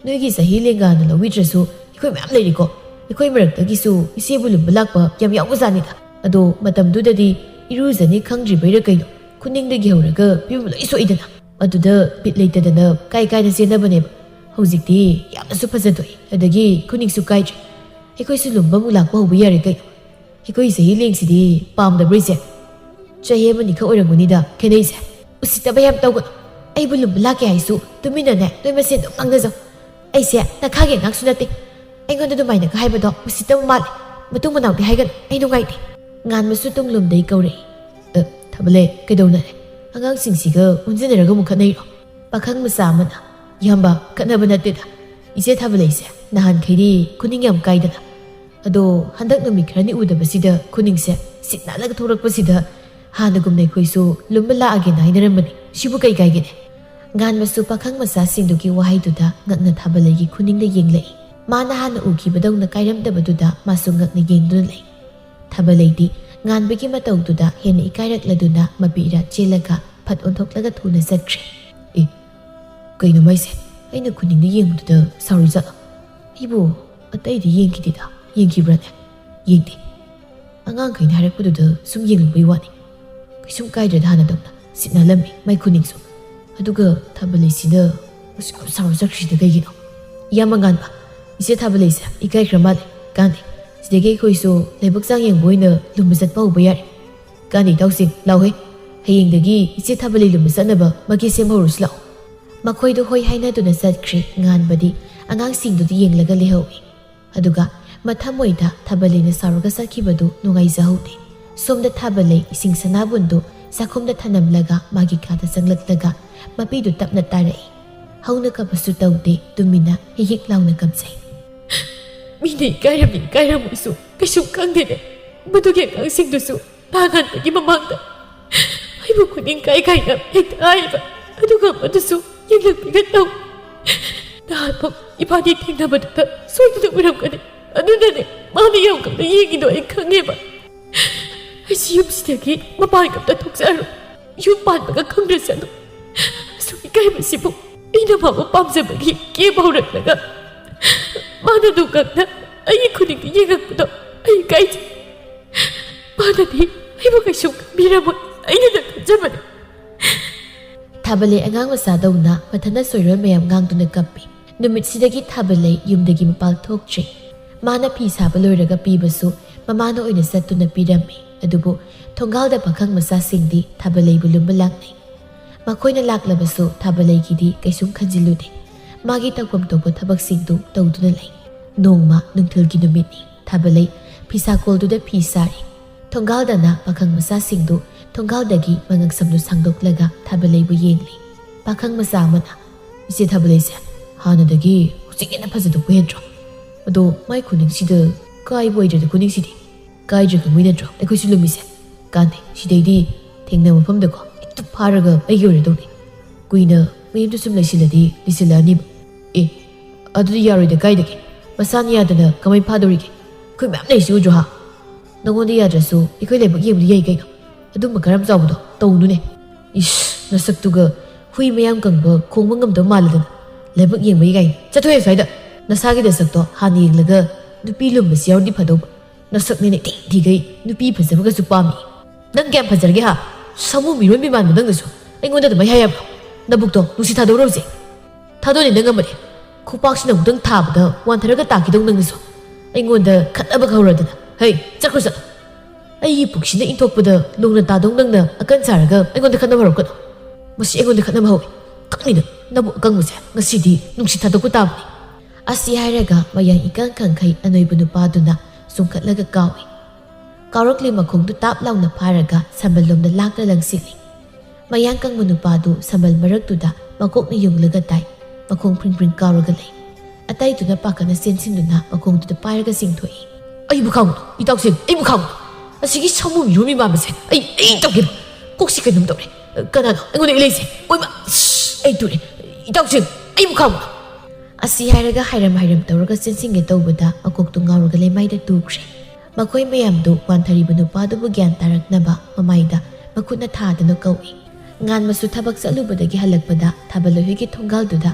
ꯅꯣꯏꯒꯤ ꯆꯍꯤ ꯂꯦꯡꯒꯥꯅ ꯂꯧꯕꯤꯗ꯭ꯔꯁꯨ ꯑꯩꯈꯣꯏ ꯃꯌꯥꯝ ꯂꯩꯔꯤꯀꯣ꯫ ꯑꯩꯈꯣꯏ ꯃꯔꯛꯇꯒꯤꯁꯨ ꯏꯆꯦꯕꯨ ꯂꯨꯝꯕ ꯂꯥꯛꯄ ꯌꯥꯝ ꯌꯥꯎꯕꯖꯥꯠꯅꯤꯗ꯫ ꯑꯗꯣ ꯃꯇꯝꯗꯨꯗꯗꯤ ꯏꯔꯨꯖꯅꯤ ꯈꯪꯗ꯭ꯔꯤꯕꯩꯔ ꯀꯩꯅꯣ, ꯈꯨꯅꯤꯡꯗꯒꯤ ꯍꯧꯔꯒ ꯐꯤꯕꯝ ꯂꯣꯏ ꯁꯣꯛꯏꯗꯅ꯫ ꯑꯗꯨꯗ ꯕꯤꯠ ꯂꯩꯇꯗꯅ ꯀꯥꯏ ꯀꯥꯏꯗ ꯆꯦꯟꯅꯕꯅꯦꯕ꯫ ꯍꯧꯖꯤꯛꯇꯤ ꯌꯥꯝꯅꯁꯨ ꯐꯖꯊꯣꯛꯏ, ꯑꯗꯒꯤ ꯈꯨꯅꯤꯡꯁꯨ ꯀꯥꯏꯗ꯭ꯔꯦ꯫ ꯑꯩꯈꯣꯏꯁꯨ ꯂꯨꯝꯕ ꯑꯃꯨꯛ ꯂꯥꯛꯄ ꯍꯧꯕ ꯌꯥꯔꯦ ꯀꯩꯅꯣ꯫ ꯑꯩꯈꯣꯏ ꯆꯍꯤ ꯂꯦꯡꯁꯤꯗꯤ ꯄꯥꯝꯗꯕ꯭ꯔꯣ ꯏꯆꯦ? ꯆꯍꯤ ꯑꯃꯅꯤꯈꯛ ꯑꯣꯏꯔꯝꯒꯅꯤꯗ ꯈꯦꯠꯅꯩꯁꯦ꯫ ꯎꯁꯤꯠꯇꯕ ꯌꯥꯝ ꯇꯧꯒꯅꯨ꯫ ꯑꯩꯕꯨ ꯂꯨꯝꯕ ꯂꯥꯛꯀꯦ ꯍꯥꯏꯁꯨ ꯇꯨꯃꯤꯟꯅꯅꯦ ꯅꯣꯏ ꯃꯁꯦꯟ ꯑꯗꯨꯝ ꯉꯥꯡꯅꯖꯧ꯫ ꯑꯩꯁꯦ ꯅꯈꯥꯒꯤ ꯑꯉꯥꯡꯁꯨ ꯅꯠꯇꯦ꯫ ꯑꯩꯉꯣꯟꯗ ꯑꯗꯨꯃꯥꯏꯅꯒ ꯍꯥꯏꯕꯗꯣ ꯎꯁꯤꯠꯇꯕ ꯃꯥꯜꯂꯦ꯫ ꯃꯇꯨꯡ ꯃꯅꯥꯎꯗꯤ ꯍꯥꯏꯒꯅꯨ, ꯑꯩ ꯅꯨꯡꯉꯥꯏꯇꯦ꯫ ꯉꯥꯟꯕꯁꯨ ꯇꯨꯡꯂꯣꯝꯗꯩ ꯀꯧꯔꯛꯏ꯫ "ꯑ, ꯊꯥꯕꯂꯩ, ꯀꯩꯗꯧꯅꯔꯦ? ꯑꯉꯥꯡꯁꯤꯡꯁꯤꯒ ꯑꯣꯟꯁꯤꯟꯅꯔꯒ ꯑꯃꯨꯛ ꯈꯠꯅꯩꯔꯣ?" ꯄꯥꯈꯪ ꯃꯆꯥ ꯑꯃꯅ, "ꯏꯌꯥꯝꯕ, ꯈꯠꯅꯕ ꯅꯠꯇꯦꯗ꯫ ꯏꯆꯦ ꯊꯥꯕꯂꯩꯁꯦ ꯅꯍꯥꯟꯈꯩꯗꯤ ꯈꯨꯅꯤꯡ ꯌꯥꯝ ꯀꯥꯏꯗꯅ꯫ ꯑꯗꯣ ꯍꯟꯗꯛ ꯅꯨꯃꯤꯠ ꯈꯔꯅꯤ ꯎꯗꯕꯁꯤꯗ ꯈꯨꯅꯤꯡꯁꯦ ꯁꯤꯠ ꯅꯥꯜꯂꯒ ꯊꯣꯛꯂꯛꯄꯁꯤꯗ ꯍꯥꯟꯅꯒꯨꯝꯅ ꯑꯩꯈꯣꯏꯁꯨ ꯂꯨꯝꯕ ꯂꯥꯛꯑꯒꯦꯅ ꯍꯥꯏꯅꯔꯝꯕꯅꯤ꯫ ꯁꯤꯕꯨ ꯀꯩ ꯀꯥꯏꯒꯦꯅꯦ?" ꯉꯥꯟꯕꯁꯨ ꯄꯥꯈꯪ ꯃꯆꯥꯁꯤꯡꯗꯨꯒꯤ ꯋꯥꯍꯩꯗꯨꯗ ꯉꯛꯅ ꯊꯥꯕꯂꯩꯒꯤ ꯈꯨꯅꯤꯡꯗ ꯌꯦꯡꯂꯛꯏ꯫ ꯃꯥꯅ ꯍꯥꯟꯅ ꯎꯈꯤꯕꯗꯧꯅ ꯀꯥꯏꯔꯝꯗꯕꯗꯨꯗ ꯃꯥꯁꯨ ꯉꯛꯅ ꯌꯦꯡꯗꯨꯅ ꯂꯩ꯫ ꯊꯥꯕꯂꯩꯗꯤ ꯉꯥꯟꯕꯒꯤ ꯃꯇꯧꯗꯨꯗ ꯍꯦꯟꯅ ꯏꯀꯥꯏꯔꯛꯂꯗꯨꯅ ꯃꯄꯤ ꯏꯔꯥ ꯆꯦꯜꯂꯒ ꯐꯠ ꯑꯣꯟꯊꯣꯛꯂꯒ ꯊꯨꯅ ꯆꯠꯈ꯭ꯔꯦ꯫ "ꯑꯦ, ꯀꯩꯅꯣ ꯃꯥꯏꯁꯦ? ꯑꯩꯅ ꯈꯨꯅꯤꯡꯗ ꯌꯦꯡꯕꯗꯨꯗ ꯁꯥꯎꯔꯤꯖꯥꯠꯂꯣ? ꯑꯩꯕꯨ ꯑꯇꯩꯗꯤ ꯌꯦꯡꯈꯤꯗꯦꯗ꯫ ꯌꯦꯡꯈꯤꯕ꯭ꯔꯥꯅꯦ?" "ꯌꯦꯡꯗꯦ꯫ ꯑꯉꯥꯡꯈꯩꯅ ꯍꯥꯏꯔꯛꯄꯗꯨꯗ ꯁꯨꯝ ꯌꯦꯡꯂꯨꯕꯩ ꯋꯥꯅꯤ꯫ ꯀꯩꯁꯨꯝ ꯀꯥꯏꯗ꯭ꯔꯦꯗ ꯍꯥꯟꯅꯗꯧꯅ꯫ ꯁꯤꯠ ꯅꯥꯜꯂꯝꯃꯤ ꯃꯥꯏ ꯈꯨꯅꯤꯡꯁꯨ꯫ ꯑꯗꯨꯒ ꯊꯥꯕꯂꯩꯁꯤꯗ ꯑꯁꯨꯛ ꯌꯥꯝ ꯁꯥꯎꯔ ꯆꯠꯈ꯭ꯔꯤꯁꯤꯗ ꯀꯩꯒꯤꯅꯣ? ꯏꯌꯥꯝꯕ ꯉꯥꯟꯕ, ꯏꯆꯦ ꯊꯥꯕꯂꯩꯁꯦ ꯏꯀꯥꯏꯈ꯭ꯔ ꯃꯥꯜꯂꯦ꯫ ꯀꯥꯟꯗꯦ, ꯁꯤꯗꯒꯤ ꯑꯩꯈꯣꯏꯁꯨ ꯂꯥꯏꯕꯛ ꯆꯥꯡ ꯌꯦꯡꯕ ꯑꯣꯏꯅ ꯂꯨꯝꯕ ꯆꯠꯄ ꯍꯧꯕ ꯌꯥꯔꯦ꯫ ꯀꯥꯟꯗꯦ ꯏꯇꯥꯎꯁꯤꯡ, ꯂꯥꯎꯍꯦ꯫ ꯍꯌꯦꯡꯗꯒꯤ ꯏꯆꯦ ꯊꯥꯕꯂꯩ ꯂꯨꯝꯕ ꯆꯠꯅꯕ ꯃꯥꯏꯀꯩ ꯁꯦꯝ ꯍꯧꯔꯁꯤ ꯂꯥꯛꯑꯣ꯫" ꯃꯈꯣꯏꯗꯨ ꯍꯣꯏ ꯍꯥꯏꯅꯗꯨꯅ ꯆꯠꯈ꯭ꯔꯦ꯫ ꯉꯥꯟꯕꯗꯤ ꯑꯉꯥꯡꯁꯤꯡꯗꯨꯗ ꯌꯦꯡꯂꯒ ꯂꯩꯍꯧꯏ꯫ ꯑꯗꯨꯒ ꯃꯊꯃꯣꯏꯗ ꯊꯥꯕꯂꯩꯅ ꯁꯥꯎꯔꯒ ꯆꯠꯈꯤꯕꯗꯨ ꯅꯨꯡꯉꯥꯏꯖꯍꯧꯗꯦ꯫ ꯁꯣꯝꯗ ꯊꯥꯕꯂꯩ ꯏꯁꯤꯡ ꯁꯅꯥꯕꯨꯟꯗꯨ ꯆꯥꯛꯈꯨꯝꯗ ꯊꯅꯝꯂꯒ ꯃꯥꯒꯤ ꯀꯥꯗ ꯆꯪꯂꯛꯂꯒ ꯃꯄꯤꯗꯨ ꯇꯞꯅ ꯇꯥꯔꯛꯏ꯫ ꯍꯧꯅ ꯀꯞꯄꯁꯨ ꯇꯧꯗꯦ, ꯇꯨꯃꯤꯟꯅ ꯍꯤꯛ ꯍꯤꯛ ꯂꯥꯎꯅ ꯀꯞꯆꯩ꯫ "ꯃꯤꯅ ꯏꯀꯥꯏꯔꯝꯃꯤ ꯏꯀꯥꯏꯔꯝꯃꯣꯏꯁꯨ ꯀꯩꯁꯨꯝ ꯈꯪꯗꯦꯅꯦ꯫ ꯃꯗꯨꯒꯤ ꯑꯉꯥꯡꯁꯤꯡꯗꯨꯁꯨ ꯇꯥ ꯉꯥꯟꯕꯒꯤ ꯃꯃꯥꯡꯗ ꯑꯩꯕꯨ ꯈꯨꯅꯤꯡ ꯀꯥꯏ ꯀꯥꯏꯅ ꯍꯦꯛꯇ ꯍꯥꯏꯕ, ꯑꯗꯨꯒ ꯃꯗꯨꯁꯨ ꯌꯦꯡꯂꯛꯄꯤꯒ ꯇꯧ꯫ ꯅꯍꯥꯟꯃꯨꯛ ꯏꯕꯥꯅꯤ ꯊꯦꯡꯅꯕꯗꯨꯗ ꯁꯣꯏꯗꯅ ꯎꯔꯝꯒꯅꯤ꯫ ꯑꯗꯨꯅꯅꯦ ꯃꯥꯅ ꯌꯥꯝ ꯀꯟꯅ ꯌꯦꯡꯉꯤꯗꯣ ꯑꯩ ꯈꯪꯉꯦꯕ꯫ ꯑꯩꯁꯤ ꯌꯨꯝꯁꯤꯗꯒꯤ ꯃꯄꯥꯟ ꯑꯝꯇ ꯊꯣꯛꯆꯔꯣꯏ꯫ ꯌꯨꯝ ꯄꯥꯟꯕꯒ ꯈꯪꯗ꯭ꯔꯁꯅꯨ꯫ ꯑꯁꯨꯛ ꯏꯀꯥꯏꯕꯁꯤꯕꯨ ꯑꯩꯅ ꯃꯥꯕꯨ ꯄꯥꯝꯖꯕꯒꯤ ꯀꯦꯕ ꯍꯧꯔꯛꯂꯒ ꯃꯥꯅ ꯅꯨꯡꯉꯛꯅ ꯑꯩꯒꯤ ꯈꯨꯅꯤꯡꯗ ꯌꯦꯡꯉꯛꯄꯗꯣ ꯑꯩ ꯏꯀꯥꯏꯖꯩ꯫ ꯃꯥꯅꯗꯤ ꯑꯩꯕꯨ ꯀꯩꯁꯨ ꯈꯟꯕꯤꯔꯝꯃꯣꯏ ꯑꯩꯅ ꯈꯟꯖꯕꯅꯤ꯫" ꯊꯥꯕꯂꯩ ꯑꯉꯥꯡ ꯃꯆꯥꯗꯧꯅ ꯃꯊꯟꯇ ꯁꯣꯏꯔꯣꯜ ꯃꯌꯥꯝ ꯉꯥꯡꯗꯨꯅ ꯀꯞꯄꯤ꯫ ꯅꯨꯃꯤꯠꯁꯤꯗꯒꯤ ꯊꯥꯕꯂꯩ ꯌꯨꯝꯗꯒꯤ ꯃꯄꯥꯜ ꯊꯣꯛꯇ꯭ꯔꯦ꯫ ꯃꯥꯅ ꯐꯤ ꯁꯥꯕ ꯂꯣꯏꯔꯒ ꯄꯤꯕꯁꯨ ꯃꯃꯥꯅ ꯑꯣꯏꯅ ꯆꯠꯇꯨꯅ ꯄꯤꯔꯝꯃꯤ꯫ ꯑꯗꯨꯕꯨ ꯊꯣꯡꯒꯥꯜꯗ ꯄꯥꯈꯪ ꯃꯆꯥꯁꯤꯡꯗꯤ ꯊꯥꯕꯂꯩꯕꯨ ꯂꯨꯝꯕ ꯂꯥꯛꯅꯩ꯫ ꯃꯈꯣꯏꯅ ꯂꯥꯛꯂꯕꯁꯨ ꯊꯥꯕꯂꯩꯒꯤꯗꯤ ꯀꯩꯁꯨꯝ ꯈꯟꯖꯤꯜꯂꯨꯗꯦ꯫ ꯃꯥꯒꯤ ꯇꯧꯐꯝ ꯊꯣꯛꯄ ꯊꯕꯛꯁꯤꯡꯗꯨ ꯇꯧꯗꯨꯅ ꯂꯩ꯫ ꯅꯣꯡꯃ ꯅꯨꯡꯊꯤꯜꯒꯤ ꯅꯨꯃꯤꯠꯅꯤ꯫ ꯊꯥꯕꯂꯩ ꯐꯤꯁꯥꯀꯣꯜꯗꯨꯗ ꯐꯤ ꯁꯥꯔꯤ꯫ ꯊꯣꯡꯒꯥꯜꯗꯅ ꯄꯥꯈꯪ ꯃꯆꯥꯁꯤꯡꯗꯨ ꯊꯣꯡꯒꯥꯜꯗꯒꯤ ꯃꯉꯛꯁꯝꯗꯨ ꯁꯥꯡꯗꯣꯛꯂꯒ ꯊꯥꯕꯂꯩꯕꯨ ꯌꯦꯡꯂꯤ꯫ ꯄꯥꯈꯪ ꯃꯆꯥ ꯑꯃꯅ, "ꯏꯆꯦ ꯊꯥꯕꯂꯩꯁꯦ, ꯍꯥꯟꯅꯗꯒꯤ ꯍꯧꯖꯤꯛ ꯍꯦꯟꯅ ꯐꯖꯊꯣꯛꯄ ꯍꯦꯟꯗ꯭ꯔꯣ? ꯑꯗꯣ ꯃꯥꯏ ꯈꯨꯅꯤꯡꯁꯤꯗ ꯀꯥꯏꯕ ꯑꯣꯏꯗ꯭ꯔꯗꯤ ꯈꯨꯅꯤꯡꯁꯤꯗꯤ ꯀꯥꯏꯗ꯭ꯔꯦ ꯈꯪꯕꯩ ꯅꯠꯇ꯭ꯔꯣ ꯑꯩꯈꯣꯏꯁꯨ ꯂꯨꯝꯃꯤꯁꯦ? ꯀꯥꯟꯗꯦ, ꯁꯤꯗꯩꯗꯤ ꯊꯦꯡꯅꯕ ꯃꯐꯝꯗꯀꯣ ꯍꯦꯛꯇ ꯐꯥꯔꯒ ꯑꯩꯒꯤ ꯑꯣꯏꯔꯗꯧꯅꯤ꯫ ꯀꯨꯏꯅ ꯃꯌꯨꯝꯗ ꯁꯨꯝ ꯂꯩꯁꯤꯜꯂꯗꯤ ꯂꯤꯁꯤꯜꯂꯛꯑꯅꯤꯕ꯫ ꯑꯦ, ꯑꯗꯨꯗꯤ ꯌꯥꯔꯣꯏꯗ ꯀꯥꯏꯗꯒꯤ? ꯃꯁꯥꯅ ꯌꯥꯗꯅ ꯀꯃꯥꯏ ꯐꯥꯗꯧꯔꯤꯒꯦ? ꯑꯩꯈꯣꯏ ꯃꯌꯥꯝ ꯂꯩꯔꯤꯁꯤ ꯎꯗ꯭ꯔꯣ ꯍꯥ? ꯅꯉꯣꯟꯗ ꯌꯥꯗ꯭ꯔꯁꯨ ꯑꯩꯈꯣꯏ ꯂꯥꯏꯕꯛ ꯌꯦꯡꯕꯗꯤ ꯌꯥꯏ ꯀꯩꯅꯣ꯫ ꯑꯗꯨꯝꯕ ꯀꯔꯝ ꯆꯥꯎꯕꯗꯣ ꯇꯧꯅꯨꯅꯦ꯫ ꯏꯁ, ꯅꯁꯛꯇꯨꯒ ꯍꯨꯏ ꯃꯌꯥꯝ ꯀꯪꯕ ꯈꯣꯡꯕ ꯉꯝꯗꯕ ꯃꯥꯜꯂꯗꯅ꯫ ꯂꯥꯏꯕꯛ ꯌꯦꯡꯕꯒꯤ ꯀꯥꯏꯅ꯫ ꯆꯠꯊꯣꯛꯑꯦ ꯁ꯭ꯋꯥꯏꯗ꯫ ꯅꯁꯥꯒꯤ ꯅꯁꯛꯇꯣ ꯍꯥꯟꯅ ꯌꯦꯡꯂꯒ ꯅꯨꯄꯤ ꯂꯨꯝꯕꯁꯤ ꯌꯥꯎꯔꯗꯤ ꯐꯗꯧꯕ꯫ ꯅꯁꯛꯅꯤꯅꯦ ꯏꯊꯤ ꯊꯤꯈꯩ ꯅꯨꯄꯤ ꯐꯖꯕꯒꯁꯨ ꯄꯥꯝꯃꯤ꯫ ꯅꯪ ꯀꯌꯥꯝ ꯐꯖꯔꯒꯦ ꯍꯥ? ꯁꯥꯃꯨ ꯃꯤꯔꯣꯟꯕꯤ ꯃꯥꯟꯕ ꯅꯪꯅꯁꯨ ꯑꯩꯉꯣꯟꯗ ꯑꯗꯨꯃꯥꯏ ꯍꯥꯏ ꯌꯥꯕ꯭ꯔꯣ? ꯅꯕꯨꯛꯇꯣ ꯅꯨꯡꯁꯤ ꯊꯥꯗꯣꯛꯎꯔꯣ ꯍꯧꯖꯤꯛ꯫ ꯊꯥꯗꯣꯛꯑꯅꯤ ꯅꯪ ꯑꯃꯗꯤ꯫ ꯈꯨꯄꯥꯛꯁꯤꯅ ꯑꯃꯨꯛꯇꯪ ꯊꯥꯕꯗ ꯋꯥꯟꯊꯔꯒ ꯇꯥꯈꯤꯗꯧ ꯅꯪꯅꯁꯨ꯫ ꯑꯩꯉꯣꯟꯗ ꯈꯠꯅꯕꯒ ꯍꯧꯔꯗꯅ꯫ ꯍꯩ, ꯆꯠꯈ꯭ꯔꯣ ꯆꯠꯂꯣ꯫ ꯑꯩꯒꯤ ꯄꯨꯛꯁꯤꯅ ꯏꯟꯊꯣꯛꯄꯗ ꯂꯣꯡꯅ ꯇꯥꯗꯧ ꯅꯪꯅ ꯑꯀꯟ ꯁꯥꯔꯒ ꯑꯩꯉꯣꯟꯗ ꯈꯠꯅꯕ ꯍꯧꯔꯛꯀꯅꯨ꯫ ꯃꯁꯤ ꯑꯩꯉꯣꯟꯗ ꯈꯠꯅꯕ ꯍꯧꯋꯤ꯫ ꯈꯪꯅꯤꯗ, ꯅꯕꯨꯛ ꯑꯀꯪꯕꯁꯦ ꯉꯁꯤꯗꯤ ꯅꯨꯡꯁꯤ ꯊꯥꯗꯣꯛꯄ ꯇꯥꯕꯅꯤ꯫ ꯑꯁꯤ ꯍꯥꯏꯔꯒ ꯃꯌꯥꯡ ꯏꯀꯪ ꯀꯪꯈꯩ ꯑꯅꯣꯏꯕ ꯅꯨꯄꯥꯗꯨꯅ ꯆꯨꯡꯈꯠꯂꯒ ꯀꯥꯎꯏ꯫ ꯀꯥꯎꯔꯛꯂꯤ ꯃꯈꯣꯡꯗꯨ ꯇꯥꯞ ꯂꯥꯎꯅ ꯐꯥꯔꯒ ꯁꯝꯕꯜ ꯂꯣꯝꯗ ꯂꯥꯛꯅ ꯂꯪꯁꯤꯜꯂꯤ꯫ ꯃꯌꯥꯡ ꯀꯪꯕ ꯅꯨꯄꯥꯗꯨ ꯁꯝꯕꯜ ꯃꯔꯛꯇꯨꯗ ꯃꯀꯣꯛꯅ ꯌꯨꯡꯂꯒ ꯇꯥꯏ꯫ ꯃꯈꯣꯡ ꯐ꯭ꯔꯤꯡ ꯐ꯭ꯔꯤꯡ ꯀꯥꯎꯔꯒ ꯂꯩ꯫ ꯑꯇꯩꯗꯨꯅ ꯄꯥꯈꯠꯅ ꯆꯦꯟꯁꯤꯟꯗꯨꯅ ꯃꯈꯣꯡꯗꯨꯗ ꯄꯥꯏꯔꯒ ꯆꯤꯡꯊꯣꯛꯏ꯫ "ꯑꯩꯕꯨ ꯈꯥꯝꯃꯨ, ꯏꯇꯥꯎꯁꯤꯡ, ꯑꯩꯕꯨ ꯈꯥꯝꯃꯨ꯫ ꯑꯁꯤꯒꯤ ꯁꯥꯃꯨ ꯃꯤꯔꯣꯟꯕꯤ ꯃꯥꯟꯕꯁꯦ ꯑꯩ, ꯑꯩ ꯇꯧꯒꯦꯕ꯫ ꯀꯣꯛꯁꯤ ꯀꯩꯅꯣꯝ ꯇꯧꯔꯦ꯫ ꯀꯅꯥꯅꯣ ꯑꯩꯉꯣꯟꯗ ꯏꯜꯂꯛꯏꯁꯦ? ꯑꯣꯏꯃꯥ! ꯁ꯭ꯁ! ꯑꯩ ꯇꯨꯔꯦ꯫ ꯏꯇꯥꯎꯁꯤꯡ, ꯑꯩꯕꯨ ꯈꯥꯝꯃꯨ!" ꯑꯁꯤ ꯍꯥꯏꯔꯒ ꯍꯥꯏꯔꯝ ꯍꯥꯏꯔꯝ ꯇꯧꯔꯒ ꯆꯦꯟꯁꯤꯟꯒꯦ ꯇꯧꯕꯗ ꯃꯀꯣꯛꯇꯨ ꯉꯥꯎꯔꯒ ꯂꯩꯃꯥꯏꯗ ꯇꯨꯈ꯭ꯔꯦ꯫ ꯃꯈꯣꯏ ꯃꯌꯥꯝꯗꯨ ꯋꯥꯟꯊꯔꯤꯕ ꯅꯨꯄꯥꯗꯨꯕꯨ ꯒ꯭ꯌꯥꯟ ꯇꯥꯔꯛꯅꯕ ꯃꯃꯥꯏꯗ ꯃꯈꯨꯠꯅ ꯊꯥꯗꯨꯅ ꯀꯧꯏ꯫ ꯉꯥꯟꯕꯁꯨ ꯊꯕꯛ ꯆꯠꯂꯨꯕꯗꯒꯤ ꯍꯜꯂꯛꯄꯗ ꯊꯥꯕꯜꯂꯣꯏꯍꯣꯏꯒꯤ ꯊꯣꯡꯒꯥꯜꯗꯨꯗ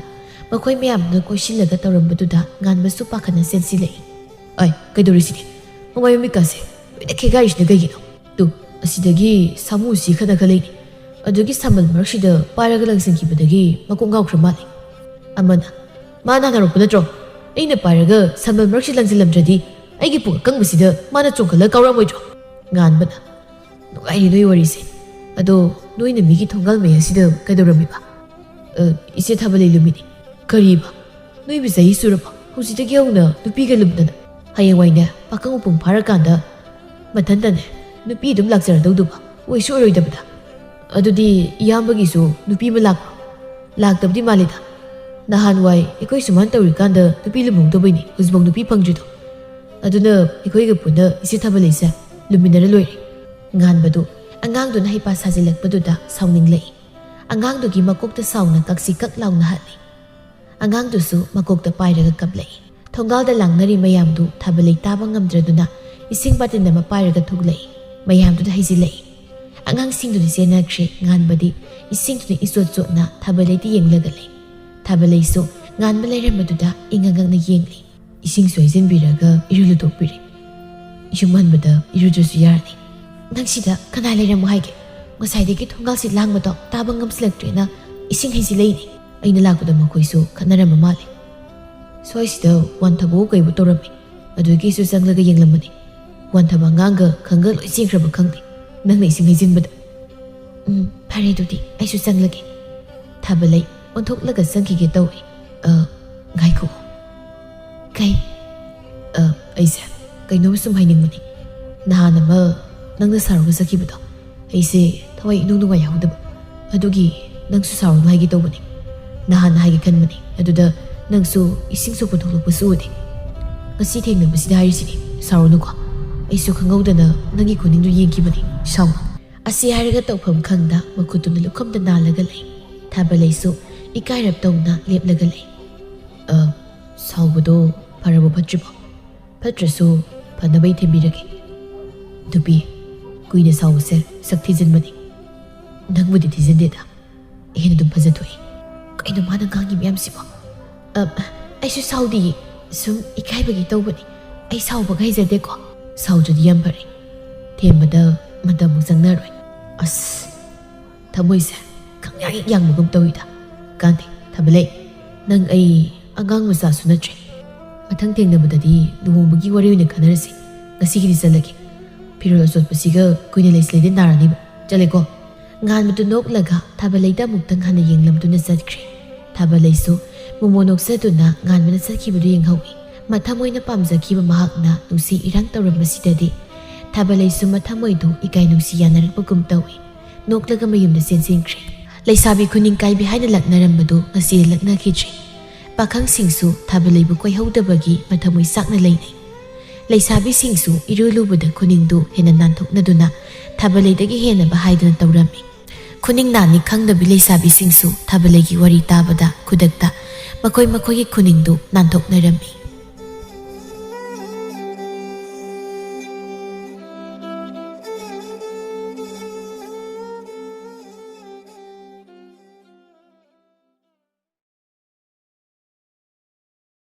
ꯃꯈꯣꯏ ꯃꯌꯥꯝꯗꯨꯅ ꯀꯣꯏꯁꯤꯜꯂꯒ ꯇꯧꯔꯝꯕꯗꯨꯗ ꯉꯥꯟꯕꯁꯨ ꯄꯥꯈꯠꯅ ꯆꯦꯟꯁꯤꯜꯂꯛꯏ꯫ "ꯑꯩ, ꯀꯩꯗꯧꯔꯤꯁꯤꯗꯤ? ꯃꯃꯥꯏ ꯃꯃꯤꯠꯀꯥꯁꯦ ꯂꯣꯏꯅ ꯈꯦꯒꯥꯏꯔꯤꯁꯤꯅ ꯀꯩꯒꯤꯅꯣ? ꯇꯨ, ꯑꯁꯤꯗꯒꯤ ꯁꯥꯃꯨꯁꯤ ꯈꯠꯅ ꯈꯠꯂꯛꯏꯅꯤ꯫ ꯑꯗꯨꯒꯤ ꯁꯝꯕꯜ ꯃꯔꯛꯁꯤꯗ ꯄꯥꯏꯔꯒ ꯂꯪꯁꯤꯟꯈꯤꯕꯗꯒꯤ ꯃꯀꯣꯛ ꯉꯥꯎꯈ꯭ꯔ ꯃꯥꯜꯂꯦ"꯫ ꯑꯃꯅ, ꯃꯥꯅ ꯍꯥꯟꯅ ꯍꯧꯔꯛꯄ ꯅꯠꯇ꯭ꯔꯣ? ꯑꯩꯅ ꯄꯥꯏꯔꯒ ꯁꯝꯕꯜ ꯃꯔꯛꯁꯤ ꯂꯪꯁꯤꯜꯂꯝꯗ꯭ꯔꯗꯤ ꯑꯩꯒꯤ ꯄꯨꯛ ꯑꯀꯪꯕꯁꯤꯗ ꯃꯥꯅ ꯆꯣꯡꯈꯠꯂ ꯀꯥꯎꯔꯝꯃꯣꯏꯗ꯭ꯔꯣ? ꯉꯥꯟꯕꯅ: ꯅꯨꯡꯉꯥꯏꯔꯤ ꯅꯣꯏ ꯋꯥꯔꯤꯁꯦ꯫ ꯑꯗꯣ ꯅꯣꯏꯅ ꯃꯤꯒꯤ ꯊꯣꯡꯒꯥꯜ ꯃꯌꯥꯁꯤꯗ ꯀꯩꯗꯧꯔꯝꯃꯤꯕ? ꯑ, ꯏꯆꯦ ꯊꯥꯕꯂꯩ ꯂꯨꯃꯤꯅꯤ꯫ ꯀꯔꯤꯕ? ꯅꯣꯏꯕꯨ ꯆꯍꯤ ꯁꯨꯔꯕ? ꯍꯧꯖꯤꯛꯇꯒꯤ ꯍꯧꯅ ꯅꯨꯄꯤꯒ ꯂꯨꯝꯗꯅ? ꯍꯌꯦꯡꯋꯥꯏꯅꯦ, ꯄꯥꯈꯪ ꯃꯄꯨꯡ ꯐꯥꯔꯀꯥꯟꯗ ꯃꯊꯟꯇꯅꯦ ꯅꯨꯄꯤ ꯑꯗꯨꯝ ꯂꯥꯛꯆꯔꯗꯧꯗꯨꯕ? ꯑꯣꯏꯁꯨ ꯑꯣꯏꯔꯣꯏꯗꯕꯗ꯫ ꯑꯗꯨꯗꯤ ꯏꯌꯥꯝꯕꯒꯤꯁꯨ ꯅꯨꯄꯤ ꯑꯃ ꯂꯥꯛꯄ꯭ꯔꯣ? ꯂꯥꯛꯇꯕꯗꯤ ꯃꯥꯜꯂꯤꯗ꯫ ꯅꯍꯥꯟꯋꯥꯏ ꯑꯩꯈꯣꯏ ꯁꯨꯃꯥꯏꯅ ꯇꯧꯔꯤꯀꯥꯟꯗ ꯅꯨꯄꯤ ꯂꯨꯝꯍꯧꯗꯕꯩꯅꯤ ꯍꯧꯖꯤꯛꯐꯥꯎ ꯅꯨꯄꯤ ꯐꯪꯗ꯭ꯔꯤꯗꯣ꯫ ꯑꯗꯨꯅ ꯑꯩꯈꯣꯏꯒ ꯄꯨꯟꯅ ꯏꯆꯦ ꯊꯥꯕꯂꯩꯁꯦ ꯂꯨꯃꯤꯟꯅꯔ ꯂꯣꯏꯔꯦ꯫ ꯉꯥꯟꯕꯗꯨ ꯑꯉꯥꯡꯗꯨꯅ ꯍꯩꯄꯥ ꯁꯥꯖꯤꯜꯂꯛꯄꯗꯨꯗ ꯁꯥꯎꯅꯤꯡꯂꯛꯏ꯫ ꯑꯉꯥꯡꯗꯨꯒꯤ ꯃꯀꯣꯛꯇ ꯁꯥꯎꯅ ꯀꯛꯁꯤ ꯀꯛ ꯂꯥꯎꯅ ꯍꯥꯠꯂꯤ꯫ ꯑꯉꯥꯡꯗꯨꯁꯨ ꯃꯀꯣꯛꯇ ꯄꯥꯏꯔꯒ ꯀꯞꯂꯛꯏ꯫ ꯊꯣꯡꯒꯥꯜꯗ ꯂꯥꯡꯅꯔꯤ ꯃꯌꯥꯝꯗꯨ ꯊꯥꯕꯂꯩ ꯇꯥꯕ ꯉꯝꯗ꯭ꯔꯗꯨꯅ ꯏꯁꯤꯡ ꯕꯥꯇꯤꯟ ꯑꯃ ꯄꯥꯏꯔꯒ ꯊꯣꯛꯂꯛꯏ꯫ ꯃꯌꯥꯝꯗꯨꯗ ꯍꯩꯖꯤꯜꯂꯛꯏ꯫ ꯑꯉꯥꯡꯁꯤꯡꯗꯨꯗꯤ ꯆꯦꯟꯅꯈ꯭ꯔꯦ꯫ ꯉꯥꯟꯕꯗꯤ ꯏꯁꯤꯡꯗꯨꯅ ꯏꯆꯣꯠ ꯆꯣꯠꯅ ꯊꯥꯕꯂꯩꯗ ꯌꯦꯡꯂꯒ ꯂꯩ꯫ ꯊꯥꯕꯂꯩꯁꯨ ꯉꯥꯟꯕ ꯂꯩꯔꯝꯕꯗꯨꯗ ꯏꯉꯛ ꯉꯛꯅ ꯌꯦꯡꯂꯤ꯫ ꯏꯁꯤꯡꯁꯨ ꯍꯩꯖꯤꯟꯕꯤꯔꯒ ꯏꯔꯨ ꯂꯨꯊꯣꯛꯄꯤꯔꯦ꯫ ꯌꯨꯝ ꯍꯟꯕꯗ ꯏꯔꯨꯗ꯭ꯔꯁꯨ ꯌꯥꯔꯅꯤ꯫ ꯅꯪ ꯁꯤꯗ ꯀꯅꯥ ꯂꯩꯔꯝꯃꯣ ꯍꯥꯏꯒꯦ? ꯉꯁꯥꯏꯗꯒꯤ ꯊꯣꯡꯒꯥꯜꯁꯤ ꯂꯥꯡꯕꯗꯣ ꯇꯥꯕ ꯉꯝꯁꯤꯜꯂꯛꯇ꯭ꯔꯦꯅ ꯏꯁꯤꯡ ꯍꯩꯖꯤꯜꯂꯛꯏꯅꯦ꯫ ꯑꯩꯅ ꯂꯥꯛꯄꯗ ꯃꯈꯣꯏꯁꯨ ꯈꯠꯅꯔꯝꯕ ꯃꯥꯜꯂꯦ꯫ ꯁ꯭ꯋꯥꯏꯁꯤꯗ ꯋꯥꯟꯊꯕꯑꯣ ꯀꯩꯕꯨ ꯇꯧꯔꯝꯃꯤ꯫ ꯑꯗꯨꯒꯤꯁꯨ ꯆꯪꯂꯒ ꯌꯦꯡꯂꯝꯕꯅꯤ꯫ ꯋꯥꯟꯊꯕ ꯑꯉꯥꯡꯒ ꯈꯪꯒ ꯂꯣꯏ ꯆꯦꯟꯈ꯭ꯔꯕ ꯈꯪꯗꯦ꯫ ꯅꯪꯅ ꯏꯁꯤꯡ ꯍꯩꯖꯤꯟꯕꯗ꯫ ꯎꯝ, ꯐꯔꯦ ꯑꯗꯨꯗꯤ ꯑꯩꯁꯨ ꯆꯪꯂꯒꯦ꯫ ꯊꯥꯕꯂꯩ ꯑꯣꯟꯊꯣꯛꯂꯒ ꯆꯪꯈꯤꯒꯦ ꯇꯧꯏ꯫ ꯑ, ꯉꯥꯏꯈꯣ꯫ ꯀꯩ? ꯑ, ꯑꯩꯁꯦ ꯀꯩꯅꯣꯝ ꯁꯨꯝ ꯍꯥꯏꯅꯤꯡꯕꯅꯤ꯫ ꯅꯍꯥꯟ ꯑꯃ ꯅꯪꯅ ꯁꯥꯎꯔꯒ ꯆꯠꯈꯤꯕꯗꯣ, ꯑꯩꯁꯦ ꯊꯋꯥꯏ ꯏꯅꯨꯡ ꯅꯨꯡꯉꯥꯏꯍꯧꯗꯕ꯫ ꯑꯗꯨꯒꯤ ꯅꯪꯁꯨ ꯁꯥꯎꯔꯅꯨ ꯍꯥꯏꯒꯦ ꯇꯧꯕꯅꯤ꯫ ꯅꯍꯥꯟ ꯍꯥꯏꯒꯦ ꯈꯟꯕꯅꯤ, ꯑꯗꯨꯗ ꯅꯪꯁꯨ ꯏꯁꯤꯡ ꯁꯣꯛꯄ ꯊꯣꯛꯂꯛꯄꯁꯨ ꯎꯗꯦ꯫ ꯉꯁꯤ ꯊꯦꯡꯅꯕꯁꯤꯗ ꯍꯥꯏꯔꯤꯁꯤꯅꯤ, ꯁꯥꯎꯔꯅꯨꯀꯣ꯫ ꯑꯩꯁꯨ ꯈꯪꯍꯧꯗꯅ ꯅꯪꯒꯤ ꯈꯨꯅꯤꯡꯗꯨ ꯌꯦꯡꯈꯤꯕꯅꯤ, ꯁꯥꯎꯅꯨ꯫ ꯑꯁꯤ ꯍꯥꯏꯔꯒ ꯇꯧꯐꯝ ꯈꯪꯗ ꯃꯈꯨꯠꯇꯨꯅ ꯂꯨꯈꯝꯗ ꯅꯥꯜꯂꯒ ꯂꯩ꯫ ꯊꯥꯕꯂꯩꯁꯨ ꯏꯀꯥꯏꯔꯞ ꯇꯧꯅ ꯂꯦꯞꯂꯒ ꯂꯩ꯫ ꯑ, ꯁꯥꯎꯕꯗꯣ ꯐꯔꯕꯣ ꯐꯠꯇ꯭ꯔꯤꯕꯣ? ꯐꯠꯇ꯭ꯔꯁꯨ ꯐꯅꯕꯩ ꯊꯦꯝꯕꯤꯔꯒꯦ꯫ ꯅꯨꯄꯤ, ꯀꯨꯏꯅ ꯁꯥꯎꯕꯁꯦ ꯁꯛ ꯊꯤꯖꯤꯟꯕꯅꯤ꯫ ꯅꯪꯕꯨꯗꯤ ꯊꯤꯖꯤꯟꯗꯦꯗ, ꯍꯦꯟꯅ ꯑꯗꯨꯝ ꯐꯖꯊꯣꯛꯏ꯫ ꯀꯩꯅꯣ ꯃꯥꯅ ꯉꯥꯡꯉꯤ ꯃꯌꯥꯝꯁꯤꯕꯣ? ꯑ, ꯑꯩꯁꯨ ꯁꯥꯎꯗꯤꯌꯦ, ꯁꯨꯝ ꯏꯀꯥꯏꯕꯒꯤ ꯇꯧꯕꯅꯤ꯫ ꯑꯩ ꯁꯥꯎꯕꯒ ꯍꯩꯖꯗꯦꯀꯣ꯫ ꯁꯥꯎꯗ꯭ꯔꯗꯤ ꯌꯥꯝ ꯐꯔꯦ꯫ ꯊꯦꯝꯕꯗ ꯃꯇꯝꯃꯨꯛ ꯆꯪꯅꯔꯣꯏ꯫ ꯑꯁ, ꯊꯃꯣꯏꯁꯦ ꯈꯪꯌꯥꯡ ꯍꯦꯛ ꯌꯥꯡꯕꯒꯨꯝ ꯇꯧꯏꯗ꯫ ꯀꯥꯟꯗꯦ, ꯊꯥꯕꯂꯩ, ꯅꯪ ꯑꯩ ꯑꯉꯥꯡ ꯃꯆꯥꯁꯨ ꯅꯠꯇ꯭ꯔꯦ꯫ ꯃꯊꯪ ꯊꯦꯡꯅꯕꯗꯗꯤ ꯂꯨꯍꯣꯡꯕꯒꯤ ꯋꯥꯔꯤ ꯑꯣꯏꯅ ꯈꯟꯅꯔꯁꯤ꯫ ꯉꯁꯤꯒꯤꯗꯤ ꯆꯠꯂꯒꯦ꯫ ꯐꯤꯔꯣꯜ ꯑꯆꯣꯠꯄꯁꯤꯒ ꯀꯨꯏꯅ ꯂꯩꯁꯤꯜꯂꯗꯤ ꯅꯥꯔꯅꯤꯕ꯫ ꯆꯠꯂꯦꯀꯣ꯫ ꯉꯥꯟꯕꯗꯨ ꯅꯣꯛꯂꯒ ꯊꯥꯕꯂꯩꯗ ꯑꯃꯨꯛꯇꯪ ꯍꯟꯅ ꯌꯦꯡꯂꯝꯗꯨꯅ ꯆꯠꯈ꯭ꯔꯦ꯫ ꯊꯥꯕꯂꯩꯁꯨ ꯃꯣꯃꯣ ꯅꯣꯛꯆꯗꯨꯅ ꯉꯥꯟꯕꯅ ꯆꯠꯈꯤꯕꯗꯨ ꯌꯦꯡꯍꯧꯏ꯫ ꯃꯊꯃꯣꯏꯅ ꯄꯥꯝꯖꯈꯤꯕ ꯃꯍꯥꯛꯅ ꯅꯨꯡꯁꯤ ꯏꯔꯥꯡ ꯇꯧꯔꯝꯕꯁꯤꯗꯗꯤ ꯊꯥꯕꯂꯩꯁꯨ ꯃꯊꯃꯣꯏꯗꯨ ꯏꯀꯥꯏ ꯅꯨꯡꯁꯤ ꯌꯥꯅꯔꯛꯄꯒꯨꯝ ꯇꯧꯏ꯫ ꯅꯣꯛꯂꯒ ꯃꯌꯨꯝꯗ ꯆꯦꯟꯁꯤꯟꯈ꯭ꯔꯦ꯫ ꯂꯩꯁꯥꯕꯤ ꯈꯨꯅꯤꯡ ꯀꯥꯏꯕꯤ ꯍꯥꯏꯅ ꯂꯛꯅꯔꯝꯕꯗꯨ ꯉꯁꯤꯗꯤ ꯂꯛꯅꯈꯤꯗ꯭ꯔꯦ꯫ ꯄꯥꯈꯪꯁꯤꯡꯁꯨ ꯊꯥꯕꯂꯩꯕꯨ ꯀꯣꯏꯍꯧꯗꯕꯒꯤ ꯃꯊꯃꯣꯏ ꯆꯥꯛꯅ ꯂꯩꯅꯩ꯫ ꯂꯩꯁꯥꯕꯤꯁꯤꯡꯁꯨ ꯏꯔꯨ ꯂꯨꯕꯗ ꯈꯨꯅꯤꯡꯗꯨ ꯍꯦꯟꯅ ꯅꯥꯟꯊꯣꯛꯅꯗꯨꯅ ꯊꯥꯕꯂꯩꯗꯒꯤ ꯍꯦꯟꯅꯕ ꯍꯥꯏꯗꯨꯅ ꯇꯧꯔꯝꯃꯤ꯫ ꯈꯨꯅꯤꯡ ꯅꯥꯟꯅꯤ ꯈꯪꯗꯕꯤ ꯂꯩꯁꯥꯕꯤꯁꯤꯡꯁꯨ ꯊꯥꯕꯂꯩꯒꯤ ꯋꯥꯔꯤ ꯇꯥꯕꯗ ꯈꯨꯗꯛꯇ ꯃꯈꯣꯏ ꯃꯈꯣꯏꯒꯤ ꯈꯨꯅꯤꯡꯗꯨ ꯅꯥꯟꯊꯣꯛꯅꯔꯝꯃꯤ꯫